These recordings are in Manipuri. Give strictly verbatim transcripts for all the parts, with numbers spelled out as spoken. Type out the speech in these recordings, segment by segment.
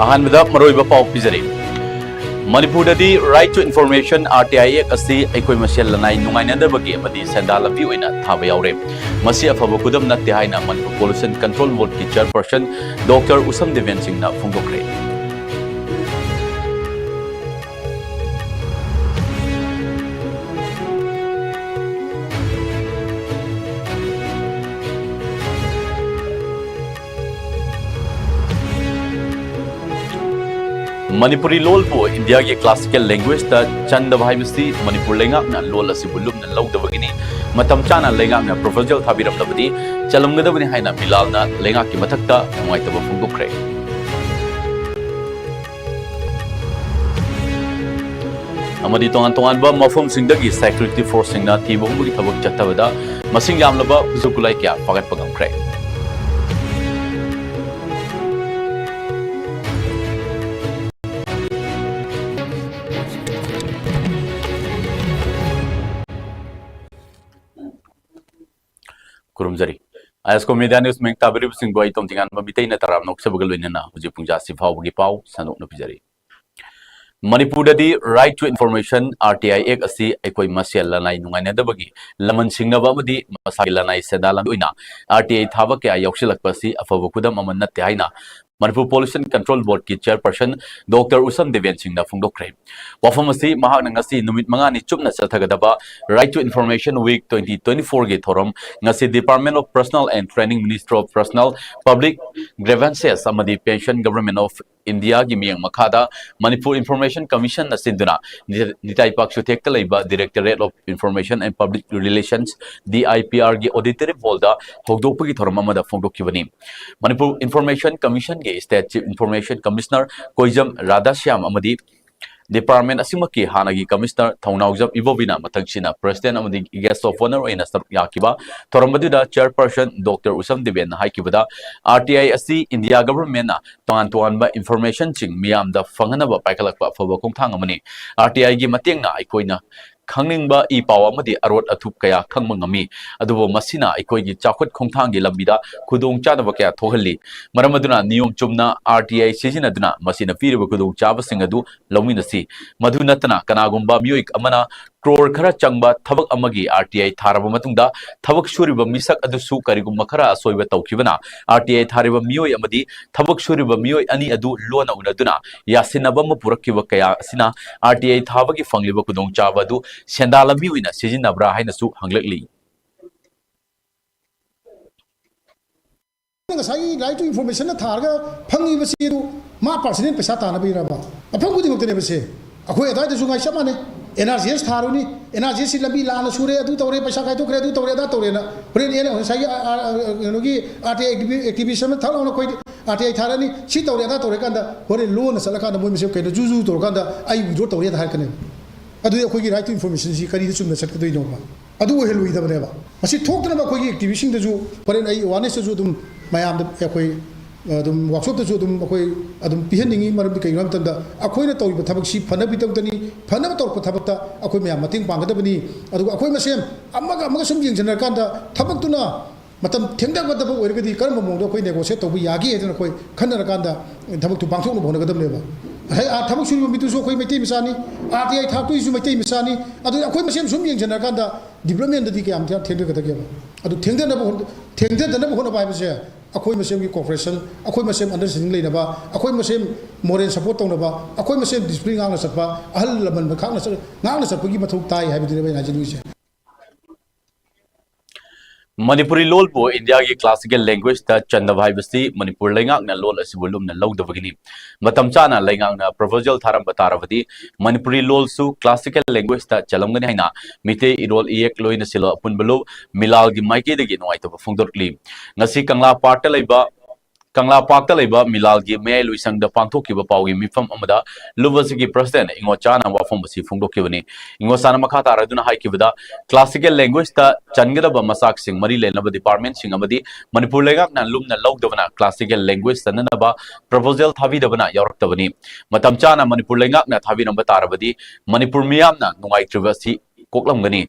ꯑꯍꯥꯟꯕꯗ ꯃꯔꯨꯑꯣꯏꯕ ꯄꯥꯎ ꯄꯤꯖꯔꯤ꯫ ꯃꯅꯤꯄꯨꯔꯗꯗꯤ Right to Information, R T I Act ꯑꯁꯤ ꯑꯩꯈꯣꯏ ꯃꯁꯦꯜ ꯂꯅꯥꯏ ꯅꯨꯡꯉꯥꯏꯅꯗꯕꯒꯤ ꯑꯃꯗꯤ ꯁꯦꯟꯗꯥꯟ ꯂꯝꯕꯤ ꯑꯣꯏꯅ ꯊꯥꯕ ꯌꯥꯎꯔꯦ꯫ ꯃꯁꯤ ꯑꯐꯕ ꯈꯨꯗꯝ ꯅꯠꯇꯦ ꯍꯥꯏꯅ ꯃꯅꯤꯄꯨꯔ Pollution Control Board ꯀꯤ chairperson Doctor ꯎꯁꯝ ꯗꯦꯕꯦꯟ ꯁꯤꯡꯅ ꯐꯣꯡꯗꯣꯛꯈ꯭ꯔꯦ꯫ ꯃꯅꯤꯄꯨꯔꯤ ꯂꯣꯜꯕꯨ ꯏꯟꯗꯤꯌꯥꯒꯤ classical language ꯇ ꯆꯟꯗꯕ ꯍꯥꯏꯕꯁꯤ ꯃꯅꯤꯄꯨꯔ ꯂꯩꯉꯥꯛꯅ ꯂꯣꯜ ꯑꯁꯤꯕꯨ ꯂꯨꯝꯅ ꯂꯧꯗꯕꯒꯤꯅꯤ꯫ ꯃꯇꯝ ꯆꯥꯅ ꯂꯩꯉꯥꯛꯅ proposal ꯊꯥꯕꯤꯔꯝꯂꯕꯗꯤ ꯆꯜꯂꯝꯒꯗꯕꯅꯤ ꯍꯥꯏꯅ ꯃꯤꯂꯥꯜꯅ ꯂꯩꯉꯥꯛꯀꯤ ꯃꯊꯛꯇ ꯅꯨꯡꯉꯥꯏꯇꯕ ꯐꯣꯡꯗꯣꯛꯈ꯭ꯔꯦ꯫ ꯑꯃꯗꯤ ꯇꯣꯉꯥꯟ ꯇꯣꯉꯥꯟꯕ ꯃꯐꯝꯁꯤꯡꯗꯒꯤ security force ꯁꯤꯡꯅ ꯊꯤꯕ ꯍꯨꯝꯕꯒꯤ ꯊꯕꯛ ꯆꯠꯊꯕꯗ ꯃꯁꯤꯡ ꯌꯥꯝꯂꯕ ꯈꯨꯠꯁꯨ ꯈꯨꯠꯂꯥꯏ ꯀꯌꯥ ꯐꯥꯒꯠꯄ ꯉꯝꯈ꯭ꯔꯦ꯫ ꯈꯨꯔꯨꯝꯖꯔꯤ꯫ ꯑꯥꯏ ꯑꯦꯁ ꯀꯣ ꯃꯦꯗꯤꯌꯥ ꯅ꯭ꯌꯨꯁ ꯃꯤꯡ ꯇꯥꯕꯤꯔꯤꯕꯁꯤꯡꯕꯨ ꯑꯩ ꯇꯣꯝꯊꯤꯉꯥꯟꯕ ꯃꯤꯇꯩꯅ ꯇꯔꯥꯝꯅ ꯑꯣꯛꯆꯕꯒ ꯂꯣꯏꯅꯅ ꯍꯧꯖꯤꯛ ꯄꯨꯡ ꯖꯥ ꯑꯁꯤ ꯐꯥꯎꯕꯒꯤ ꯄꯥꯎ ꯁꯟꯗꯣꯛꯅ ꯄꯤꯖꯔꯤ꯫ ꯃꯅꯤꯄꯨꯔꯗꯗꯤ Right to Information, R T I Act ꯑꯁꯤ ꯑꯩꯈꯣꯏ ꯃꯁꯦꯜ ꯂꯅꯥꯏ ꯅꯨꯡꯉꯥꯏꯅꯗꯕꯒꯤ ꯂꯃꯟ ꯁꯤꯡꯅꯕ ꯑꯃꯗꯤ ꯃꯁꯥꯒꯤ ꯂꯅꯥꯏ ꯁꯦꯟꯗꯥꯟ ꯂꯝꯕꯤ ꯑꯣꯏꯅ R T I ꯊꯥꯕ ꯀꯌꯥ ꯌꯥꯎꯁꯤꯜꯂꯛꯄ ꯑꯁꯤ ꯑꯐꯕ ꯈꯨꯗꯝ ꯑꯃ ꯅꯠꯇꯦ ꯍꯥꯏꯅ ꯃꯅꯤꯄꯨꯔ Pollution Control Board ꯀꯤ chairperson Doctor ꯎꯁꯝ ꯗꯦꯕꯦꯟ ꯁꯤꯡꯅ ꯐꯣꯡꯗꯣꯛꯈ꯭ꯔꯦ꯫ ꯋꯥꯐꯝ ꯑꯁꯤ ꯃꯍꯥꯛꯅ ꯉꯁꯤ ꯅꯨꯃꯤꯠ ꯃꯉꯥꯅꯤ ꯆꯨꯞꯅ ꯆꯠꯊꯒꯗꯕ Right to Information Week twenty twenty-four ꯒꯤ ꯊꯧꯔꯝ ꯉꯁꯤ Department of Personnel and Training, Ministry of Personnel, Public Grievances ꯑꯃꯗꯤ Pension, Government of India ꯒꯤ ꯃꯤꯠꯌꯦꯡ ꯃꯈꯥꯗ ꯃꯅꯤꯄꯨꯔ Information Commission ꯅ ꯁꯤꯟꯗꯨꯅ ꯅꯤ-, ꯅꯤꯇꯥꯏ ꯄꯥꯛ ꯆꯨꯊꯦꯛꯇ ꯂꯩꯕ Directorate of Information and Public Relations, D I P R ꯒꯤ auditorium hall ꯗ ꯍꯧꯗꯣꯛꯄꯒꯤ ꯊꯧꯔꯝ ꯑꯃꯗ ꯐꯣꯡꯗꯣꯛꯈꯤꯕꯅꯤ꯫ ꯃꯅꯤꯄꯨꯔ Information Commission ꯒꯤ State Chief Information Commissioner ꯀꯣꯏꯖꯝ ꯔꯥꯙꯥꯁ꯭ꯌꯥꯝ ꯑꯃꯗꯤ department ꯑꯁꯤꯃꯛꯀꯤ ꯍꯥꯟꯅꯒꯤ commissioner ꯊꯧꯅꯥꯎꯖꯝ ꯏꯕꯣꯕꯤꯅ ꯃꯊꯪꯁꯤꯅ president ꯑꯃꯗꯤ guest of honour ꯑꯣꯏꯅ ꯁꯔꯨꯛ ꯌꯥꯈꯤꯕ ꯊꯧꯔꯝ ꯑꯗꯨꯗ chairperson Doctor Usham ꯗꯦꯕꯦꯟꯅ ꯍꯥꯏꯈꯤꯕꯗ, R T I ꯑꯁꯤ India government ꯅ ꯇꯣꯉꯥꯟ ꯇꯣꯉꯥꯟꯕ information ꯁꯤꯡ ꯃꯤꯌꯥꯝꯗ ꯐꯪꯍꯟꯅꯕ ꯄꯥꯏꯈꯠꯂꯛꯄ ꯑꯐꯕ ꯈꯣꯡꯊꯥꯡ ꯑꯃꯅꯤ꯫ R T I ꯒꯤ ꯃꯇꯦꯡꯅ ꯑꯩꯈꯣꯏꯅ ꯈꯪꯅꯤꯡꯕ ꯏ ꯄꯥꯎ ꯑꯃꯗꯤ ꯑꯔꯣꯠ ꯑꯊꯨꯞ ꯀꯌꯥ ꯈꯪꯕ ꯉꯝꯃꯤ꯫ ꯑꯗꯨꯕꯨ ꯃꯁꯤꯅ ꯑꯩꯈꯣꯏꯒꯤ ꯆꯥꯎꯈꯠ ꯈꯣꯡꯊꯥꯡꯒꯤ ꯂꯝꯕꯤꯗ ꯈꯨꯗꯣꯡꯆꯥꯗꯕ ꯀꯌꯥ ꯊꯣꯛꯍꯜꯂꯤ꯫ ꯃꯔꯝ ꯑꯗꯨꯅ ꯅꯤꯌꯣꯝ ꯆꯨꯝꯅ R T I ꯁꯤꯖꯤꯟꯅꯗꯨꯅ ꯃꯁꯤꯅ ꯄꯤꯔꯤꯕ ꯈꯨꯗꯣꯡꯆꯥꯕꯁꯤꯡ ꯑꯗꯨ ꯂꯧꯃꯤꯟꯅꯁꯤ꯫ ꯃꯗꯨ ꯅꯠꯇꯅ ꯀꯅꯥꯒꯨꯝꯕ ꯃꯤꯑꯣꯏ ꯑꯃꯅ ꯀ꯭ꯔꯣꯔ ꯈꯔ ꯆꯪꯕ ꯊꯕꯛ ꯑꯃꯒꯤ R T I ꯊꯥꯔꯕ ꯃꯇꯨꯡꯗ ꯊꯕꯛ ꯁꯨꯔꯤꯕ ꯃꯤꯁꯛ ꯑꯗꯨꯁꯨ ꯀꯔꯤꯒꯨꯝꯕ ꯈꯔ ꯑꯁꯣꯏꯕ ꯇꯧꯈꯤꯕꯅ R T I ꯊꯥꯔꯤꯕ ꯃꯤꯑꯣꯏ ꯑꯃꯗꯤ ꯊꯕꯛ ꯁꯨꯔꯤꯕ ꯃꯤꯑꯣꯏ ꯑꯅꯤ ꯑꯗꯨ ꯂꯣꯟꯅ ꯎꯅꯗꯨꯅ ꯌꯥꯁꯤꯟꯅꯕ ꯑꯃ ꯄꯨꯔꯛꯈꯤꯕ ꯀꯌꯥ ꯑꯁꯤꯅ R T I ꯊꯥꯕꯒꯤ ꯐꯪꯂꯤꯕ ꯈꯨꯗꯣꯡꯆꯥꯕ ꯑꯗꯨ ꯁꯦꯟꯗꯥꯟ ꯂꯝꯕꯤ ꯑꯣꯏꯅ ꯁꯤꯖꯤꯟꯅꯕ꯭ꯔꯥ ꯍꯥꯏꯅꯁꯨ ꯍꯪꯂꯛꯂꯤ꯫ ꯉꯁꯥꯏꯒꯤ right to information ꯊꯥꯔꯒ ꯐꯪꯉꯤꯕꯁꯤ ꯑꯗꯨ ꯃꯥ personal ꯄꯩꯁꯥ ꯇꯥꯟꯅꯕ ꯏꯔꯕ? ꯃꯐꯝ ꯈꯨꯗꯤꯡꯃꯛꯇꯅꯦꯕ ꯁꯦ꯫ ꯑꯩꯈꯣꯏ ꯑꯗꯥꯏꯗꯁꯨ ꯉꯥꯏ ꯆꯞ ꯃꯥꯟꯅꯩ꯫ N R G S ꯊꯥꯔꯨꯅꯤ, N R G S ꯁꯤ ꯂꯝꯕꯤ ꯂꯥꯟꯅ ꯁꯨꯔꯦ, ꯑꯗꯨ ꯇꯧꯔꯦ, ꯄꯩꯁꯥ ꯀꯥꯏꯊꯣꯛꯈ꯭ꯔꯦ, ꯑꯗꯨ ꯇꯧꯔꯦ, ꯑꯗꯥ ꯇꯧꯔꯦꯅ꯫ ꯍꯣꯔꯦꯟ ꯑꯦ ꯉꯁꯥꯏꯒꯤ ꯑ, ꯑ, ꯀꯩꯅꯣꯒꯤ R T I activi- activist ꯑꯃ ꯊꯛ ꯂꯥꯎꯅ ꯑꯩꯈꯣꯏ R T I ꯊꯥꯔꯅꯤ, ꯁꯤ ꯇꯧꯔꯦ, ꯑꯗꯥ ꯇꯧꯔꯦ ꯀꯥꯟꯗ ꯍꯣꯔꯦꯟ ꯂꯣꯟꯅ ꯆꯠꯂꯀꯥꯟꯗ ꯃꯣꯏ ꯃꯁꯦꯜ ꯀꯩꯅꯣ ꯖꯨ ꯖꯨ ꯇꯧꯔꯀꯥꯟꯗ ꯑꯩ withdraw ꯇꯧꯔꯦ ꯍꯥꯏꯔꯛꯀꯅꯦꯕ꯫ ꯑꯗꯨꯗꯤ ꯑꯩꯈꯣꯏꯒꯤ right to information ꯁꯤ ꯀꯔꯤꯗ ꯆꯨꯝꯅ ꯆꯠꯀꯗꯣꯏꯅꯣꯕ? ꯑꯗꯨ ꯑꯣꯏꯍꯜꯂꯣꯏꯗꯕꯅꯦꯕ꯫ ꯃꯁꯤ ꯊꯣꯛꯇꯅꯕ ꯑꯩꯈꯣꯏꯒꯤ activist ꯁꯤꯡꯗꯁꯨ ꯍꯣꯔꯦꯟ ꯑꯩ awareness ꯇꯁꯨ ꯑꯗꯨꯝ ꯃꯌꯥꯝꯗ ꯑꯩꯈꯣꯏ ꯑꯗꯨꯝ workshop ꯇꯁꯨ ꯑꯗꯨꯝ ꯑꯩꯈꯣꯏ ꯑꯗꯨꯝ ꯄꯤꯍꯟꯅꯤꯡꯉꯤ꯫ ꯃꯔꯝꯗꯤ ꯀꯩꯒꯤꯅꯣ ꯍꯥꯏꯕ ꯃꯇꯝꯗ ꯑꯩꯈꯣꯏꯅ ꯇꯧꯔꯤꯕ ꯊꯕꯛꯁꯤ ꯐꯅꯕꯒꯤꯗꯃꯛꯇꯅꯤ, ꯐꯅꯕ ꯇꯧꯔꯛꯄ ꯊꯕꯛꯇ ꯑꯩꯈꯣꯏ ꯃꯌꯥꯝ ꯃꯇꯦꯡ ꯄꯥꯡꯒꯗꯕꯅꯤ꯫ ꯑꯗꯨꯒ ꯑꯩꯈꯣꯏ ꯃꯁꯦꯟ ꯑꯃꯒ ꯑꯃꯒ ꯁꯨꯝ ꯌꯦꯡꯁꯤꯟꯅꯔꯀꯥꯟꯗ ꯊꯕꯛꯇꯨꯅ ꯃꯇꯝ ꯊꯦꯡꯊꯒꯗꯕ ꯑꯣꯏꯔꯒꯗꯤ ꯀꯔꯝꯕ ꯃꯑꯣꯡꯗ ꯑꯩꯈꯣꯏ negotiate ꯇꯧꯕ ꯌꯥꯒꯦ ꯍꯥꯏꯗꯅ ꯑꯩꯈꯣꯏ ꯈꯟꯅꯔꯀꯥꯟꯗ ꯊꯕꯛꯇꯨ ꯄꯥꯡꯊꯣꯛꯅꯕ ꯍꯣꯠꯅꯒꯗꯕꯅꯦꯕ꯫ ꯉꯁꯥꯏ ꯑꯥ ꯊꯕꯛ ꯁꯨꯔꯤꯕ ꯃꯤꯗꯨꯁꯨ ꯑꯩꯈꯣꯏ ꯃꯩꯇꯩ ꯃꯆꯥꯅꯤ, R T I ꯊꯥꯛꯇꯣꯏꯁꯨ ꯃꯩꯇꯩ ꯃꯆꯥꯅꯤ꯫ ꯑꯗꯨꯗꯤ ꯑꯩꯈꯣꯏ ꯃꯁꯦꯟ ꯁꯨꯝ ꯌꯦꯡꯁꯤꯟꯅꯔꯀꯥꯟꯗ development ꯗꯗꯤ ꯀꯌꯥꯝ ꯊꯦꯡ- ꯊꯦꯡꯊꯒꯗꯒꯦꯕ? ꯑꯗꯨ ꯊꯦꯡꯊꯅꯕ ꯍꯣꯠ- ꯊꯦꯡꯊꯗꯅꯕ ꯍꯣꯠꯅꯕ ꯍꯥꯏꯕꯁꯦ ꯑꯩꯈꯣꯏ ꯃꯁꯦꯟꯒꯤ cooperation, ꯑꯩꯈꯣꯏ ꯃꯁꯦꯟ understanding ꯂꯩꯅꯕ, ꯑꯩꯈꯣꯏ ꯃꯁꯦꯟ moral support ꯇꯧꯅꯕ, ꯑꯩꯈꯣꯏ ꯃꯁꯦꯟ discipline ꯉꯥꯛꯅ ꯆꯠꯄ, ꯑꯍꯜ ꯂꯃꯟ ꯉꯥꯛꯅ ꯆꯠ- ꯉꯥꯛꯅ ꯆꯠꯄꯒꯤ ꯃꯊꯧ ꯇꯥꯏ ꯍꯥꯏꯕꯗꯨꯅꯦꯕ ꯑꯩꯅ ꯍꯥꯏꯖꯅꯤꯡꯉꯤꯁꯦ꯫ ꯃꯅꯤꯄꯨꯔꯤ ꯂꯣꯜꯕꯨ ꯏꯟꯗꯤꯌꯥꯒꯤ classical language ꯇ ꯆꯟꯗꯕ ꯍꯥꯏꯕꯁꯤ ꯃꯅꯤꯄꯨꯔ ꯂꯩꯉꯥꯛꯅ ꯂꯣꯜ ꯑꯁꯤꯕꯨ ꯂꯨꯝꯅ ꯂꯧꯗꯕꯒꯤꯅꯤ꯫ ꯃꯇꯝ ꯆꯥꯅ ꯂꯩꯉꯥꯛꯅ proposal ꯊꯥꯔꯝꯕ ꯇꯥꯔꯕꯗꯤ ꯃꯅꯤꯄꯨꯔꯤ ꯂꯣꯜꯁꯨ classical language ꯇ ꯆꯜꯂꯝꯒꯅꯤ ꯍꯥꯏꯅ ꯃꯤꯇꯩ ꯏꯔꯣꯜ ꯏꯌꯦꯛ ꯂꯣꯏꯅ ꯁꯤꯜꯂꯣ ꯑꯄꯨꯟꯕ ꯂꯨꯞ ꯃꯤꯂꯥꯜꯒꯤ ꯃꯥꯏꯀꯩꯗꯒꯤ ꯅꯨꯡꯉꯥꯏꯇꯕ ꯐꯣꯡꯗꯣꯔꯛꯂꯤ꯫ ꯉꯁꯤ ꯀꯪꯂꯥ ꯄꯥꯔꯛꯇ ꯂꯩꯕ ꯀꯪꯂꯥ ꯄꯥꯔꯛꯇ ꯂꯩꯕ ꯃꯤꯂꯥꯜꯒꯤ ꯃꯌꯥꯏ ꯂꯣꯏꯁꯪꯗ ꯄꯥꯡꯊꯣꯛꯈꯤꯕ ꯄꯥꯎꯒꯤ ꯃꯤꯐꯝ ꯑꯃꯗ ꯂꯨꯞ ꯑꯁꯤꯒꯤ president ꯏꯉꯣꯆꯥꯅ ꯋꯥꯐꯝ ꯑꯁꯤ ꯐꯣꯡꯗꯣꯛꯈꯤꯕꯅꯤ꯫ ꯏꯉꯣꯆꯥꯅ ꯃꯈꯥ ꯇꯥꯔꯗꯨꯅ ꯍꯥꯏꯈꯤꯕꯗ, classical languageꯇ ꯆꯟꯒꯗꯕ ꯃꯆꯥꯛꯁꯤꯡ ꯃꯔꯤ ꯂꯩꯅꯕ departmentꯁꯤꯡ ꯑꯃꯗꯤ ꯃꯅꯤꯄꯨꯔ ꯂꯩꯉꯥꯛꯅ ꯂꯨꯝꯅ ꯂꯧꯗꯕꯅ classical language ꯆꯟꯅꯅꯕ proposal ꯊꯥꯕꯤꯗꯕꯅ ꯌꯥꯎꯔꯛꯇꯕꯅꯤ꯫ ꯃꯇꯝ ꯆꯥꯅ ꯃꯅꯤꯄꯨꯔ ꯂꯩꯉꯥꯛꯅ ꯊꯥꯕꯤꯔꯝꯕ ꯇꯥꯔꯕꯗꯤ ꯃꯅꯤꯄꯨꯔ ꯃꯤꯌꯥꯝꯅ ꯅꯨꯡꯉꯥꯏꯇ꯭ꯔꯤꯕ ꯑꯁꯤ ꯀꯣꯛꯂꯝꯒꯅꯤ꯫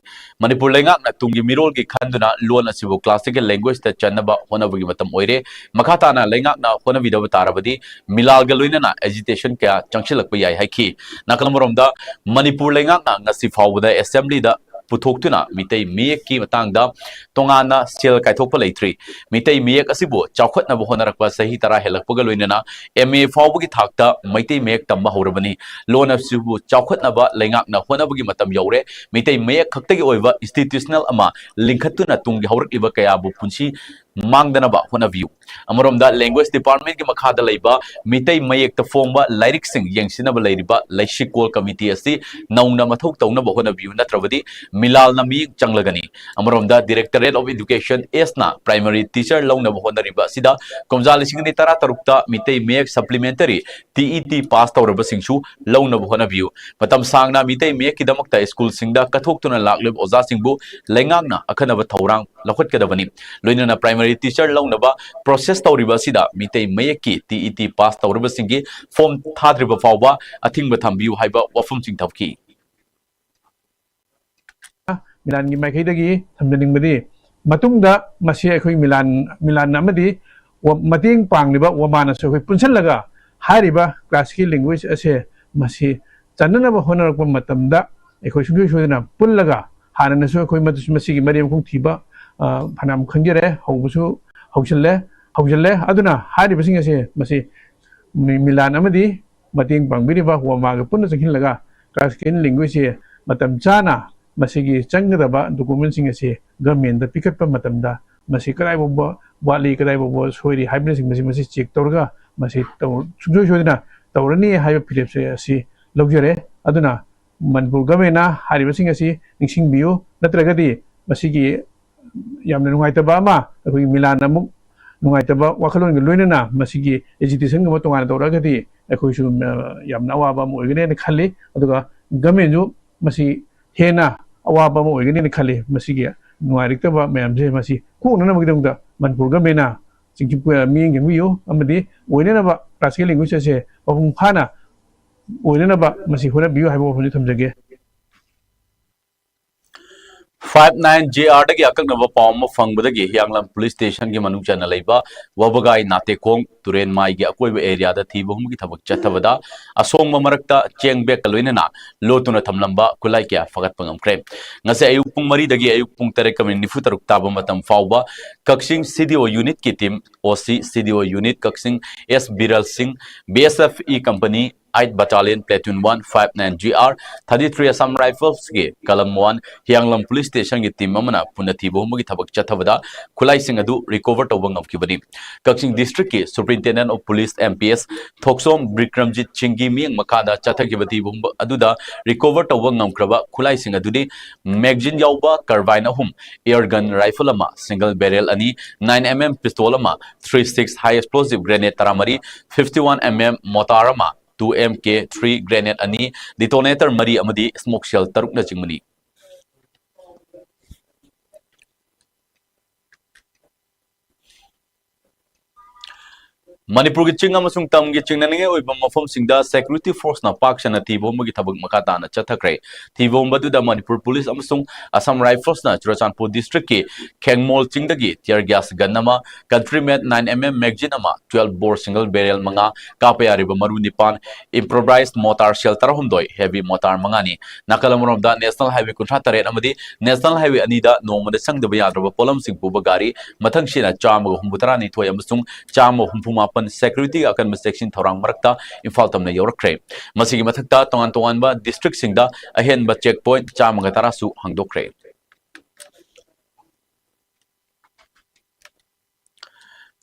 ꯃꯅꯤꯄꯨꯔ ꯂꯩꯉꯥꯛꯅ ꯇꯨꯡꯒꯤ ꯃꯤꯔꯣꯜꯒꯤ ꯈꯟꯗꯨꯅ ꯂꯣꯟ ꯑꯁꯤꯕꯨ classical languageetꯇ ꯆꯟꯅꯕ ꯍꯣꯠꯅꯕꯒꯤ ꯃꯇꯝ ꯑꯣꯏꯔꯦ꯫ ꯃꯈꯥ ꯇꯥꯅ ꯂꯩꯉꯥꯛꯅ ꯍꯣꯠꯅꯕꯤꯗꯕ ꯇꯥꯔꯕꯗꯤ ꯃꯤꯂꯥꯜꯒ ꯂꯣꯏꯅꯅ agitation ꯀꯌꯥ ꯆꯪꯁꯤꯜꯂꯛꯄ ꯌꯥꯏ ꯍꯥꯏꯈꯤ꯫ ꯅꯥꯀꯜ ꯑꯃꯔꯣꯝꯗ, ꯃꯅꯤꯄꯨꯔ ꯂꯩꯉꯥꯛꯅ ꯉꯁꯤ ꯐꯥꯎꯕꯗ assemblyꯗ ꯄꯨꯊꯣꯛꯇꯨꯅ ꯃꯤꯇꯩ ꯃꯌꯦꯛꯀꯤ ꯃꯇꯥꯡꯗ ꯇꯣꯉꯥꯟꯅ ꯁꯦꯜ ꯀꯥꯏꯊꯣꯛꯄ ꯂꯩꯇ꯭ꯔꯤ꯫ ꯃꯤꯇꯩ ꯃꯌꯦꯛ ꯑꯁꯤꯕꯨ ꯆꯥꯎꯈꯠꯅꯕ ꯍꯣꯠꯅꯔꯛꯄ ꯆꯍꯤ ꯇꯔꯥ ꯍꯦꯜꯂꯛꯄꯒ ꯂꯣꯏꯅꯅ M A ꯐꯥꯎꯕꯒꯤ ꯊꯥꯛꯇ ꯃꯩꯇꯩ ꯃꯌꯦꯛ ꯇꯝꯕ ꯍꯧꯔꯕꯅꯤ꯫ ꯂꯣꯟ ꯑꯁꯤꯕꯨ ꯆꯥꯎꯈꯠꯅꯕ ꯂꯩꯉꯥꯛꯅ ꯍꯣꯠꯅꯕꯒꯤ ꯃꯇꯝ ꯌꯧꯔꯦ꯫ ꯃꯤꯇꯩ ꯃꯌꯦꯛ ꯈꯛꯇꯒꯤ ꯑꯣꯏꯕ institutional ꯑꯃ ꯂꯤꯡꯈꯠꯇꯨꯅ ꯇꯨꯡꯒꯤ ꯍꯧꯔꯛꯂꯤꯕ ꯀꯌꯥꯕꯨ ꯄꯨꯟꯁꯤ ꯃꯥꯡꯗꯅꯕ ꯍꯣꯠꯅꯕꯤꯌꯨ꯫ ꯑꯃꯔꯣꯝꯗ, language departmentꯀꯤ ꯃꯈꯥꯗ ꯂꯩꯕ ꯃꯤꯇꯩ ꯃꯌꯦꯛꯇ ꯐꯣꯡꯕ ꯂꯥꯏꯔꯤꯛꯁꯤꯡ ꯌꯦꯡꯁꯤꯟꯅꯕ ꯂꯩꯔꯤꯕ ꯂꯩꯁꯤꯀꯣꯜ committee ꯑꯁꯤ ꯅꯧꯅ ꯃꯊꯧ ꯇꯧꯅꯕ ꯍꯣꯠꯅꯕꯤꯌꯨ, ꯅꯠꯇ꯭ꯔꯕꯗꯤ ꯃꯤꯂꯥꯜꯅ ꯃꯤꯠꯌꯦꯡ ꯆꯪꯂꯒꯅꯤ꯫ ꯑꯃꯔꯣꯝꯗ, Directorate of Education Sꯅ primary teacher ꯂꯧꯅꯕ ꯍꯣꯠꯅꯔꯤꯕ ꯑꯁꯤꯗ ꯀꯨꯝꯖꯥ ꯂꯤꯁꯤꯡ ꯑꯅꯤ ꯇꯔꯥ ꯇꯔꯨꯛꯇ ꯃꯤꯇꯩ ꯃꯌꯦꯛ supplementary TET pass ꯇꯧꯔꯕꯁꯤꯡꯁꯨ ꯂꯧꯅꯕ ꯍꯣꯠꯅꯕꯤꯌꯨ꯫ ꯃꯇꯝ ꯁꯥꯡꯅ ꯃꯤꯇꯩ ꯃꯌꯦꯛꯀꯤꯗꯃꯛꯇ ꯁ꯭ꯀꯨꯜꯁꯤꯡꯗ ꯀꯠꯊꯣꯛꯇꯨꯅ ꯂꯥꯛꯂꯤꯕ ꯑꯣꯖꯥꯁꯤꯡꯕꯨ ꯂꯩꯉꯥꯛꯅ ꯑꯈꯟꯅꯕ ꯊꯧꯔꯥꯡ ꯂꯧꯈꯠꯀꯗꯕꯅꯤ꯫ ꯂꯣꯏꯅꯅ primary teacher ꯂꯧꯅꯕ process ꯇꯧꯔꯤꯕ ꯑꯁꯤꯗ ꯃꯤꯇꯩ ꯃꯌꯦꯛꯀꯤ TET pass ꯇꯧꯔꯕꯁꯤꯡꯒꯤ form ꯊꯥꯗ꯭ꯔꯤꯕ ꯐꯥꯎꯕ ꯑꯊꯤꯡꯕ ꯊꯝꯕꯤꯌꯨ ꯍꯥꯏꯕ ꯋꯥꯐꯝꯁꯤꯡ ꯊꯝꯈꯤ꯫ ꯃꯤꯂꯥꯟꯒꯤ ꯃꯥꯏꯀꯩꯗꯒꯤ ꯊꯝꯖꯅꯤꯡꯕꯗꯤ, ꯃꯇꯨꯡꯗ ꯃꯁꯤ ꯑꯩꯈꯣꯏ ꯃꯤꯂꯥꯟ ꯃꯤꯂꯥꯟ ꯑꯃꯗꯤ ꯋ- ꯃꯇꯦꯡ ꯄꯥꯡꯂꯤꯕ ꯋꯃꯥꯅꯁꯨ ꯑꯩꯈꯣꯏ ꯄꯨꯟꯁꯤꯜꯂꯒ ꯍꯥꯏꯔꯤꯕ classical language ꯑꯁꯦ ꯃꯁꯤ ꯆꯟꯅꯅꯕ ꯍꯣꯠꯅꯔꯛꯄ ꯃꯇꯝꯗ ꯑꯩꯈꯣꯏ ꯁꯨꯡꯁꯣꯏ ꯁꯣꯏꯗꯅ ꯄꯨꯜꯂꯒ, ꯍꯥꯟꯅꯅꯁꯨ ꯑꯩꯈꯣꯏ ꯃꯗꯨ- ꯃꯁꯤꯒꯤ ꯃꯔꯤ ꯃꯈꯣꯡ ꯊꯤꯕ ꯑ, ꯐꯅꯌꯥꯝ ꯈꯪꯖꯔꯦ, ꯍꯧꯕꯁꯨ ꯍꯧꯁꯤꯜꯂꯦ ꯍꯧꯖꯤꯜꯂꯦ꯫ ꯑꯗꯨꯅ ꯍꯥꯏꯔꯤꯕꯁꯤꯡ ꯑꯁꯦ ꯃꯁꯤ ꯃꯤ- ꯃꯤꯂꯥꯟ ꯑꯃꯗꯤ ꯃꯇꯦꯡ ꯄꯥꯡꯕꯤꯔꯤꯕ ꯋꯃꯥꯒ ꯄꯨꯟꯅ ꯆꯪꯁꯤꯜꯂꯒ classical languageꯁꯦ ꯃꯇꯝ ꯆꯥꯅ ꯃꯁꯤꯒꯤ ꯆꯪꯒꯗꯕ documentꯁꯤꯡ ꯑꯁꯤ governmentꯗ ꯄꯤꯈꯠꯄ ꯃꯇꯝꯗ ꯃꯁꯤ ꯀꯗꯥꯏ ꯐꯥꯎꯕ ꯋꯥꯠꯂꯤ, ꯀꯗꯥꯏ ꯐꯥꯎꯕ ꯁꯣꯏꯔꯤ ꯍꯥꯏꯕꯅꯆꯤꯡꯕꯁꯤ ꯃꯁꯤ check ꯇꯧꯔꯒ ꯃꯁꯤ ꯇꯧ- ꯁꯨꯡꯁꯣꯏ ꯁꯣꯏꯗꯅ ꯇꯧꯔꯅꯤ ꯍꯥꯏꯕ ꯐꯤꯔꯦꯞꯁꯦ ꯑꯁꯤ ꯂꯧꯖꯔꯦ꯫ ꯑꯗꯨꯅ ꯃꯅꯤꯄꯨꯔ governmentꯅ ꯍꯥꯏꯔꯤꯕꯁꯤꯡ ꯑꯁꯤ ꯅꯤꯡꯁꯤꯡꯕꯤꯌꯨ, ꯅꯠꯇ꯭ꯔꯒꯗꯤ ꯃꯁꯤꯒꯤ ꯌꯥꯝꯅ ꯅꯨꯡꯉꯥꯏꯇꯕ ꯑꯃ ꯑꯩꯈꯣꯏꯒꯤ ꯃꯤꯂꯥꯟ ꯑꯃꯨꯛ ꯅꯨꯡꯉꯥꯏꯇꯕ ꯋꯥꯈꯜꯂꯣꯟꯒ ꯂꯣꯏꯅꯅ ꯃꯁꯤꯒꯤ ꯑꯦꯖꯤꯇꯦꯁꯟꯒꯨꯝꯕ ꯇꯣꯉꯥꯟꯅ ꯇꯧꯔꯛꯑꯒꯗꯤ ꯑꯩꯈꯣꯏꯁꯨ, ꯑ, ꯌꯥꯝꯅ ꯑꯋꯥꯕ ꯑꯃ ꯑꯣꯏꯒꯅꯤ ꯍꯥꯏꯅ ꯈꯜꯂꯤ꯫ ꯑꯗꯨꯒ ꯒꯃꯦꯟꯁꯨ ꯃꯁꯤ ꯍꯦꯟꯅ ꯑꯋꯥꯕ ꯑꯃ ꯑꯣꯏꯒꯅꯤ ꯍꯥꯏꯅ ꯈꯜꯂꯤ꯫ ꯃꯁꯤꯒꯤ ꯅꯨꯡꯉꯥꯏꯔꯛꯇꯕ ꯃꯌꯥꯝꯁꯦ ꯃꯁꯤ ꯀꯣꯛꯅꯅꯕꯒꯤꯗꯗꯃꯛꯇ ꯃꯅꯤꯄꯨꯔ ꯒꯃꯦꯟꯅ ꯆꯤꯡ-, ꯃꯤꯠꯌꯦꯡ ꯆꯪꯕꯤꯌꯨ ꯑꯃꯗꯤ ꯑꯣꯏꯅꯅꯕ classical language ꯑꯁꯦ ꯃꯄꯨꯡ ꯐꯥꯅ ꯑꯣꯏꯅꯅꯕ ꯃꯁꯤ ꯍꯣꯠꯅꯕꯤꯌꯨ ꯍꯥꯏꯕ ꯋꯥꯐꯝꯁꯤ ꯊꯝꯖꯒꯦ꯫ Five nine J R ꯗꯒꯤ ꯑꯀꯛꯅꯕ ꯄꯥꯎ ꯑꯃ ꯐꯪꯕꯗꯒꯤ ꯍꯤꯌꯥꯡꯂꯝ ꯄꯨꯂꯤꯁ ꯁ꯭ꯇꯦꯁꯟꯒꯤ ꯃꯅꯨꯡ ꯆꯟꯅ ꯂꯩꯕ ꯋꯥꯕꯒꯥꯏ ꯅꯥꯇꯦꯈꯣꯡ ꯇꯨꯔꯦꯟ ꯃꯥꯏꯒꯤ ꯑꯀꯣꯏꯕ ꯑꯦꯔꯤꯌꯥꯗ ꯊꯤꯕ ꯍꯨꯝꯕꯒꯤ ꯊꯕꯛ ꯆꯠꯊꯕꯗ ꯑꯁꯣꯡꯕ ꯃꯔꯛꯇ ꯆꯦꯡ ꯕꯦꯒꯀ ꯂꯣꯏꯅꯅ ꯂꯣꯠꯇꯨꯅ ꯊꯝꯂꯝꯕ ꯈꯨꯠꯂꯥꯏ ꯀꯌꯥ ꯐꯒꯠꯄ ꯉꯝꯈ꯭ꯔꯦ꯫ ꯉꯁꯤ ꯑꯌꯨꯛ ꯄꯨꯡ ꯃꯔꯤꯗꯒꯤ ꯑꯌꯨꯛ ꯄꯨꯡ ꯇꯔꯦꯠꯀ ꯃꯤꯅꯤꯠ ꯅꯤꯐꯨ ꯇꯔꯨꯛ ꯇꯥꯕ ꯃꯇꯝ ꯐꯥꯎꯕ ꯀꯛꯆꯤꯡ C D O unit ꯀꯤ team, O C C D O unit ꯀꯛꯆꯤꯡ S ꯕꯤꯔꯜ ꯁꯤꯡ, B S F E company, eight Battalion Platoon one five nine G R thirty three Assam Rifles ꯀꯤ ꯀꯂꯝ one ꯍꯤꯌꯥꯡꯂꯝ ꯄꯨꯂꯤꯁ ꯁ꯭ꯇꯦꯁꯟꯒꯤ team ꯑꯃꯅ ꯄꯨꯟꯅ ꯊꯤꯕ ꯍꯨꯝꯕꯒꯤ ꯊꯕꯛ ꯆꯠꯊꯕꯗ ꯈꯨꯠꯂꯥꯏꯁꯤꯡ ꯑꯗꯨ recover ꯇꯧꯕ ꯉꯝꯈꯤꯕꯅꯤ꯫ ꯀꯛꯆꯤꯡ district ꯀꯤ Superintendent of Police M P S ꯊꯣꯛꯆꯣꯝ ꯕꯤꯀ꯭ꯔꯝꯖꯤꯠ ꯁꯤꯡꯒꯤ ꯃꯤꯠꯌꯦꯡ ꯃꯈꯥꯗ ꯆꯠꯊꯈꯤꯕ ꯊꯤꯕ ꯍꯨꯝꯕ ꯑꯗꯨꯗ recover ꯇꯧꯕ ꯉꯝꯈ꯭ꯔꯕ ꯈꯨꯠꯂꯥꯏꯁꯤꯡ ꯑꯗꯨꯗꯤ magazine ꯌꯥꯎꯕ carbine ꯑꯍꯨꯝ, air gun rifle ꯑꯃ, single barrel ꯑꯅꯤ, nine M M pistol ꯑꯃ, three six high explosive grenade ꯇꯔꯥꯃꯔꯤ, fifty one M M mortar ꯑꯃ, two M K three grenade ꯑꯅꯤ, detonator ꯃꯔꯤ ꯑꯃꯗꯤ smoke shell ꯇꯔꯨꯛꯅꯆꯤꯡꯕꯅꯤ꯫ ꯃꯅꯤꯄꯨꯔꯒꯤ ꯆꯤꯡ ꯑꯃꯁꯨꯡ ꯇꯝꯒꯤ ꯆꯤꯡꯅꯅꯤꯡꯉꯥꯏ ꯑꯣꯏꯕ ꯃꯐꯝꯁꯤꯡꯗ security force ꯅ ꯄꯥꯛ ꯁꯟꯅ ꯊꯤꯕ ꯍꯨꯝꯕꯒꯤ ꯊꯕꯛ ꯃꯈꯥ ꯇꯥꯅ ꯆꯠꯊꯈ꯭ꯔꯦ꯫ ꯊꯤꯕ ꯍꯨꯝꯕ ꯑꯗꯨꯗ ꯃꯅꯤꯄꯨꯔ ꯄꯨꯂꯤꯁ ꯑꯃꯁꯨꯡ Assam Rifles ꯅ ꯆꯨꯔꯆꯥꯟꯄꯨꯔ district ꯀꯤ ꯈꯦꯡꯃꯣꯜ ꯆꯤꯡꯗꯒꯤ tear gas gun ꯑꯃ, country made nine M M magazine ꯑꯃ, twelve bore single barrel ꯃꯉꯥ, ꯀꯥꯞꯄ ꯌꯥꯔꯤꯕ ꯃꯔꯨ ꯅꯤꯄꯥꯟ, improvised mortar shell ꯇꯔꯥꯍꯨꯝꯗꯣꯏ, heavy mortar ꯃꯉꯥꯅꯤ꯫ ꯅꯥꯀꯜ ꯑꯃꯔꯣꯝꯗ National Highway ꯀꯨꯟꯊ꯭ꯔꯥ ꯇꯔꯦꯠ ꯑꯃꯗꯤ National Highway ꯑꯅꯤꯗ ꯅꯣꯡꯃꯗ ꯆꯪꯗꯕ ꯌꯥꯗ꯭ꯔꯕ ꯄꯣꯠꯂꯝꯁꯤꯡ ꯄꯨꯕ ꯒꯥꯔꯤ ꯃꯊꯪꯁꯤꯅ ꯆꯥꯝꯃꯒ ꯍꯨꯝꯐꯨ ꯇꯔꯥꯅꯤꯊꯣꯏ ꯑꯃꯁꯨꯡ ꯆꯥꯝꯃ ꯍꯨꯝꯐꯨ ꯃꯥꯄꯟ security ꯒꯤ ꯑꯀꯟꯕ ꯆꯦꯛꯁꯤꯟ ꯊꯧꯔꯥꯡ ꯃꯔꯛꯇ ꯏꯝꯐꯥꯜ ꯇꯝꯅ ꯌꯧꯔꯛꯈ꯭ꯔꯦ꯫ ꯃꯁꯤꯒꯤ ꯃꯊꯛꯇ ꯇꯣꯉꯥꯟ ꯇꯣꯉꯥꯟꯕ district ꯁꯤꯡꯗ ꯑꯍꯦꯟꯕ check point ꯆꯥꯝꯃꯒ ꯇꯔꯥꯁꯨ ꯍꯥꯡꯗꯣꯛꯈ꯭ꯔꯦ꯫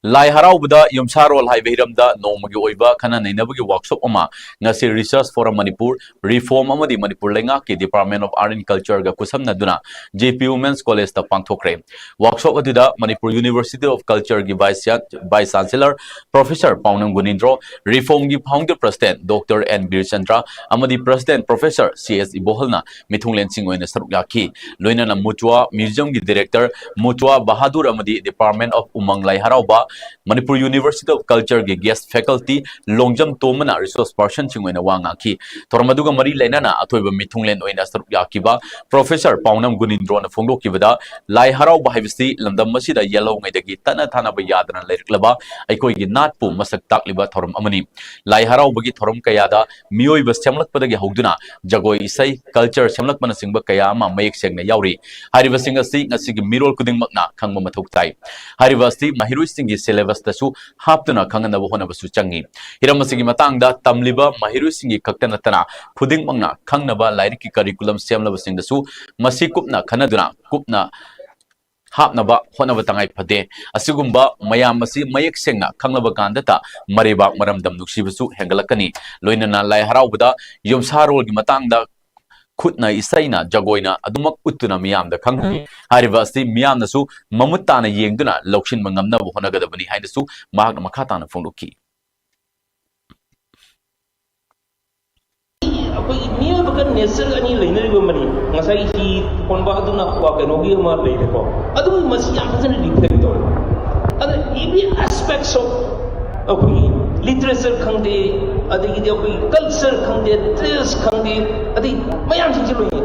ꯂꯥꯏ ꯍꯔꯥꯎꯕꯗ ꯌꯨꯝꯁꯥꯔꯣꯜ ꯍꯥꯏꯕ ꯍꯤꯔꯝꯗ ꯅꯣꯡꯃꯒꯤ ꯑꯣꯏꯕ ꯈꯟꯅ ꯅꯩꯅꯕꯒꯤ workshop ꯑꯃ ꯉꯁꯤ Research Forum Manipur, REFORM ꯑꯃꯗꯤ ꯃꯅꯤꯄꯨꯔ ꯂꯩꯉꯥꯛꯀꯤ Department of Art and Culture ꯒ ꯈꯨꯠꯁꯝꯅꯗꯨꯅ J P Women's College ꯇ ꯄꯥꯡꯊꯣꯛꯈ꯭ꯔꯦ꯫ Workshop ꯑꯗꯨꯗ Manipur University of Culture ꯒꯤ Vice Chan-, Vice Chancellor Professor ꯄꯥꯎꯅꯝ ꯒꯨꯅꯤꯟꯗ꯭ꯔꯣ, REFORM ꯒꯤ Founder President Doctor N ꯕꯤꯔꯆꯟꯗ꯭ꯔ ꯑꯃꯗꯤ President Professor C S ꯏꯕꯣꯍꯜꯅ ꯃꯤꯊꯨꯡꯂꯦꯟꯁꯤꯡ ꯑꯣꯏꯅ ꯁꯔꯨꯛ ꯌꯥꯈꯤ꯫ ꯂꯣꯏꯅꯅ ꯃꯨꯆꯨꯋꯥ Museum ꯒꯤ Director ꯃꯨꯆꯨꯋꯥ ꯕꯍꯥꯗꯨꯔ ꯑꯃꯗꯤ Department of ꯎꯃꯪ ꯂꯥꯏ ꯍꯔꯥꯎꯕ, Manipur University of Culture ꯒꯤ Guest Faculty Longjam ꯇꯣꯝꯕꯅ Resource Person ꯁꯤꯡ ꯑꯣꯏꯅ ꯋꯥ ꯉꯥꯡꯈꯤ꯫ ꯊꯧꯔꯝ ꯑꯗꯨꯒ ꯃꯔꯤ ꯂꯩꯅꯅ ꯑꯊꯣꯏꯕ ꯃꯤꯊꯨꯡꯂꯦꯟ ꯑꯣꯏꯅ ꯁꯔꯨꯛ ꯌꯥꯈꯤꯕ Professor ꯄꯥꯎꯅꯝ ꯒꯨꯅꯤꯟꯗ꯭ꯔꯣꯅ ꯐꯣꯡꯗꯣꯛꯈꯤꯕꯗ, ꯂꯥꯏ ꯍꯔꯥꯎꯕ ꯍꯥꯏꯕꯁꯤ ꯂꯝꯗꯝ ꯑꯁꯤꯗ ꯌꯦꯜꯍꯧꯉꯩꯗꯒꯤ ꯇꯠꯅ ꯊꯥꯅꯕ ꯌꯥꯗꯅ ꯂꯩꯔꯛꯂꯕ ꯑꯩꯈꯣꯏꯒꯤ ꯅꯥꯠꯄꯨ ꯃꯁꯛ ꯇꯥꯛꯂꯤꯕ ꯊꯧꯔꯝ ꯑꯃꯅꯤ꯫ ꯂꯥꯏ ꯍꯔꯥꯎꯕꯒꯤ ꯊꯧꯔꯝ ꯀꯌꯥꯗ ꯃꯤꯑꯣꯏꯕ ꯁꯦꯝꯂꯛꯄꯗꯒꯤ ꯍꯧꯗꯨꯅ ꯖꯒꯣꯏ ꯏꯁꯩ, culture ꯁꯦꯝꯂꯛꯄꯅꯆꯤꯡꯕ ꯀꯌꯥ ꯑꯃ ꯃꯌꯦꯛ ꯁꯦꯡꯅ ꯌꯥꯎꯔꯤ꯫ ꯍꯥꯏꯔꯤꯕꯁꯤꯡ ꯑꯁꯤ ꯉꯁꯤꯒꯤ ꯃꯤꯔꯣꯜ ꯈꯨꯗꯤꯡꯃꯛꯅ ꯈꯪꯕ ꯃꯊꯧ ꯇꯥꯏ꯫ ꯍꯥꯏꯔꯤꯕ ꯑꯁꯤ ꯃꯍꯩꯔꯣꯏꯁꯤꯡꯒꯤ syllabus ꯇꯁꯨ ꯍꯥꯞꯇꯨꯅ ꯈꯪꯍꯟꯅꯕ ꯍꯣꯠꯅꯕꯁꯨ ꯆꯪꯏ꯫ ꯍꯤꯔꯝ ꯑꯁꯤꯒꯤ ꯃꯇꯥꯡꯗ ꯇꯝꯂꯤꯕ ꯃꯍꯩꯔꯣꯏꯁꯤꯡꯒꯤ ꯈꯛꯇ ꯅꯠꯇꯅ ꯈꯨꯗꯤꯡꯃꯛꯅ ꯈꯪꯅꯕ ꯂꯥꯏꯔꯤꯛꯀꯤ curriculum ꯁꯦꯝꯂꯕꯁꯤꯡꯗꯁꯨ ꯃꯁꯤ ꯀꯨꯞꯅ ꯈꯟꯅꯗꯨꯅ ꯀꯨꯞꯅ ꯍꯥꯞꯅꯕ ꯍꯣꯠꯅꯕ ꯇꯉꯥꯏ ꯐꯗꯦ꯫ ꯑꯁꯤꯒꯨꯝꯕ ꯃꯌꯥꯝ ꯑꯁꯤ ꯃꯌꯦꯛ ꯁꯦꯡꯅ ꯈꯪꯂꯕ ꯀꯥꯟꯗꯇ ꯃꯔꯩꯕꯥꯛ ꯃꯔꯝꯗꯝ ꯅꯨꯡꯁꯤꯕꯁꯨ ꯍꯦꯟꯒꯠꯂꯛꯀꯅꯤ꯫ ꯂꯣꯏꯅꯅ ꯂꯥꯏ ꯍꯔꯥꯎꯕꯗ ꯌꯨꯝꯁꯥꯔꯣꯜꯒꯤ ꯃꯇꯥꯡꯗ ꯈꯨꯠꯅ, ꯏꯁꯩꯅ, ꯖꯒꯣꯏꯅ ꯑꯗꯨꯃꯛ ꯎꯠꯇꯨꯅ ꯃꯤꯌꯥꯝꯗ ꯈꯪꯍꯟꯅꯤ꯫ ꯍꯥꯏꯔꯤꯕ ꯑꯁꯤ ꯃꯤꯌꯥꯝꯅꯁꯨ ꯃꯃꯨꯠ ꯇꯥꯅ ꯌꯦꯡꯗꯨꯅ ꯂꯧꯁꯤꯟꯕ ꯉꯝꯅꯕ ꯍꯣꯠꯅꯒꯗꯕꯅꯤ ꯍꯥꯏꯅꯁꯨ ꯃꯍꯥꯛꯅ ꯃꯈꯥ ꯇꯥꯅ ꯐꯣꯡꯗꯣꯛꯈꯤ꯫ ꯑꯩꯈꯣꯏꯒꯤ ꯃꯤꯑꯣꯏꯕꯒ nature ꯑꯅꯤ ꯂꯩꯅꯔꯤꯕ ꯃꯔꯤ, ꯉꯁꯥꯏꯒꯤ ꯍꯤ ꯍꯣꯟꯕ ꯑꯗꯨꯅ ꯋꯥ ꯀꯩꯅꯣꯒꯤ ꯑꯃ ꯂꯩꯔꯦꯀꯣ, ꯑꯗꯨꯒꯤ ꯃꯁꯤ ꯌꯥꯝ ꯐꯖꯅ reflect ꯇꯧꯋꯦ꯫ ꯑꯗ every aspects of ꯑꯩꯈꯣꯏꯒꯤ literature ꯈꯪꯗꯦ, ꯑꯗꯒꯤꯗꯤ ꯑꯩꯈꯣꯏꯒꯤ culture ꯈꯪꯗꯦ, dress ꯈꯪꯗꯦ, ꯑꯗꯩ ꯃꯌꯥꯝꯁꯤꯡꯁꯦ ꯂꯣꯏꯅ꯫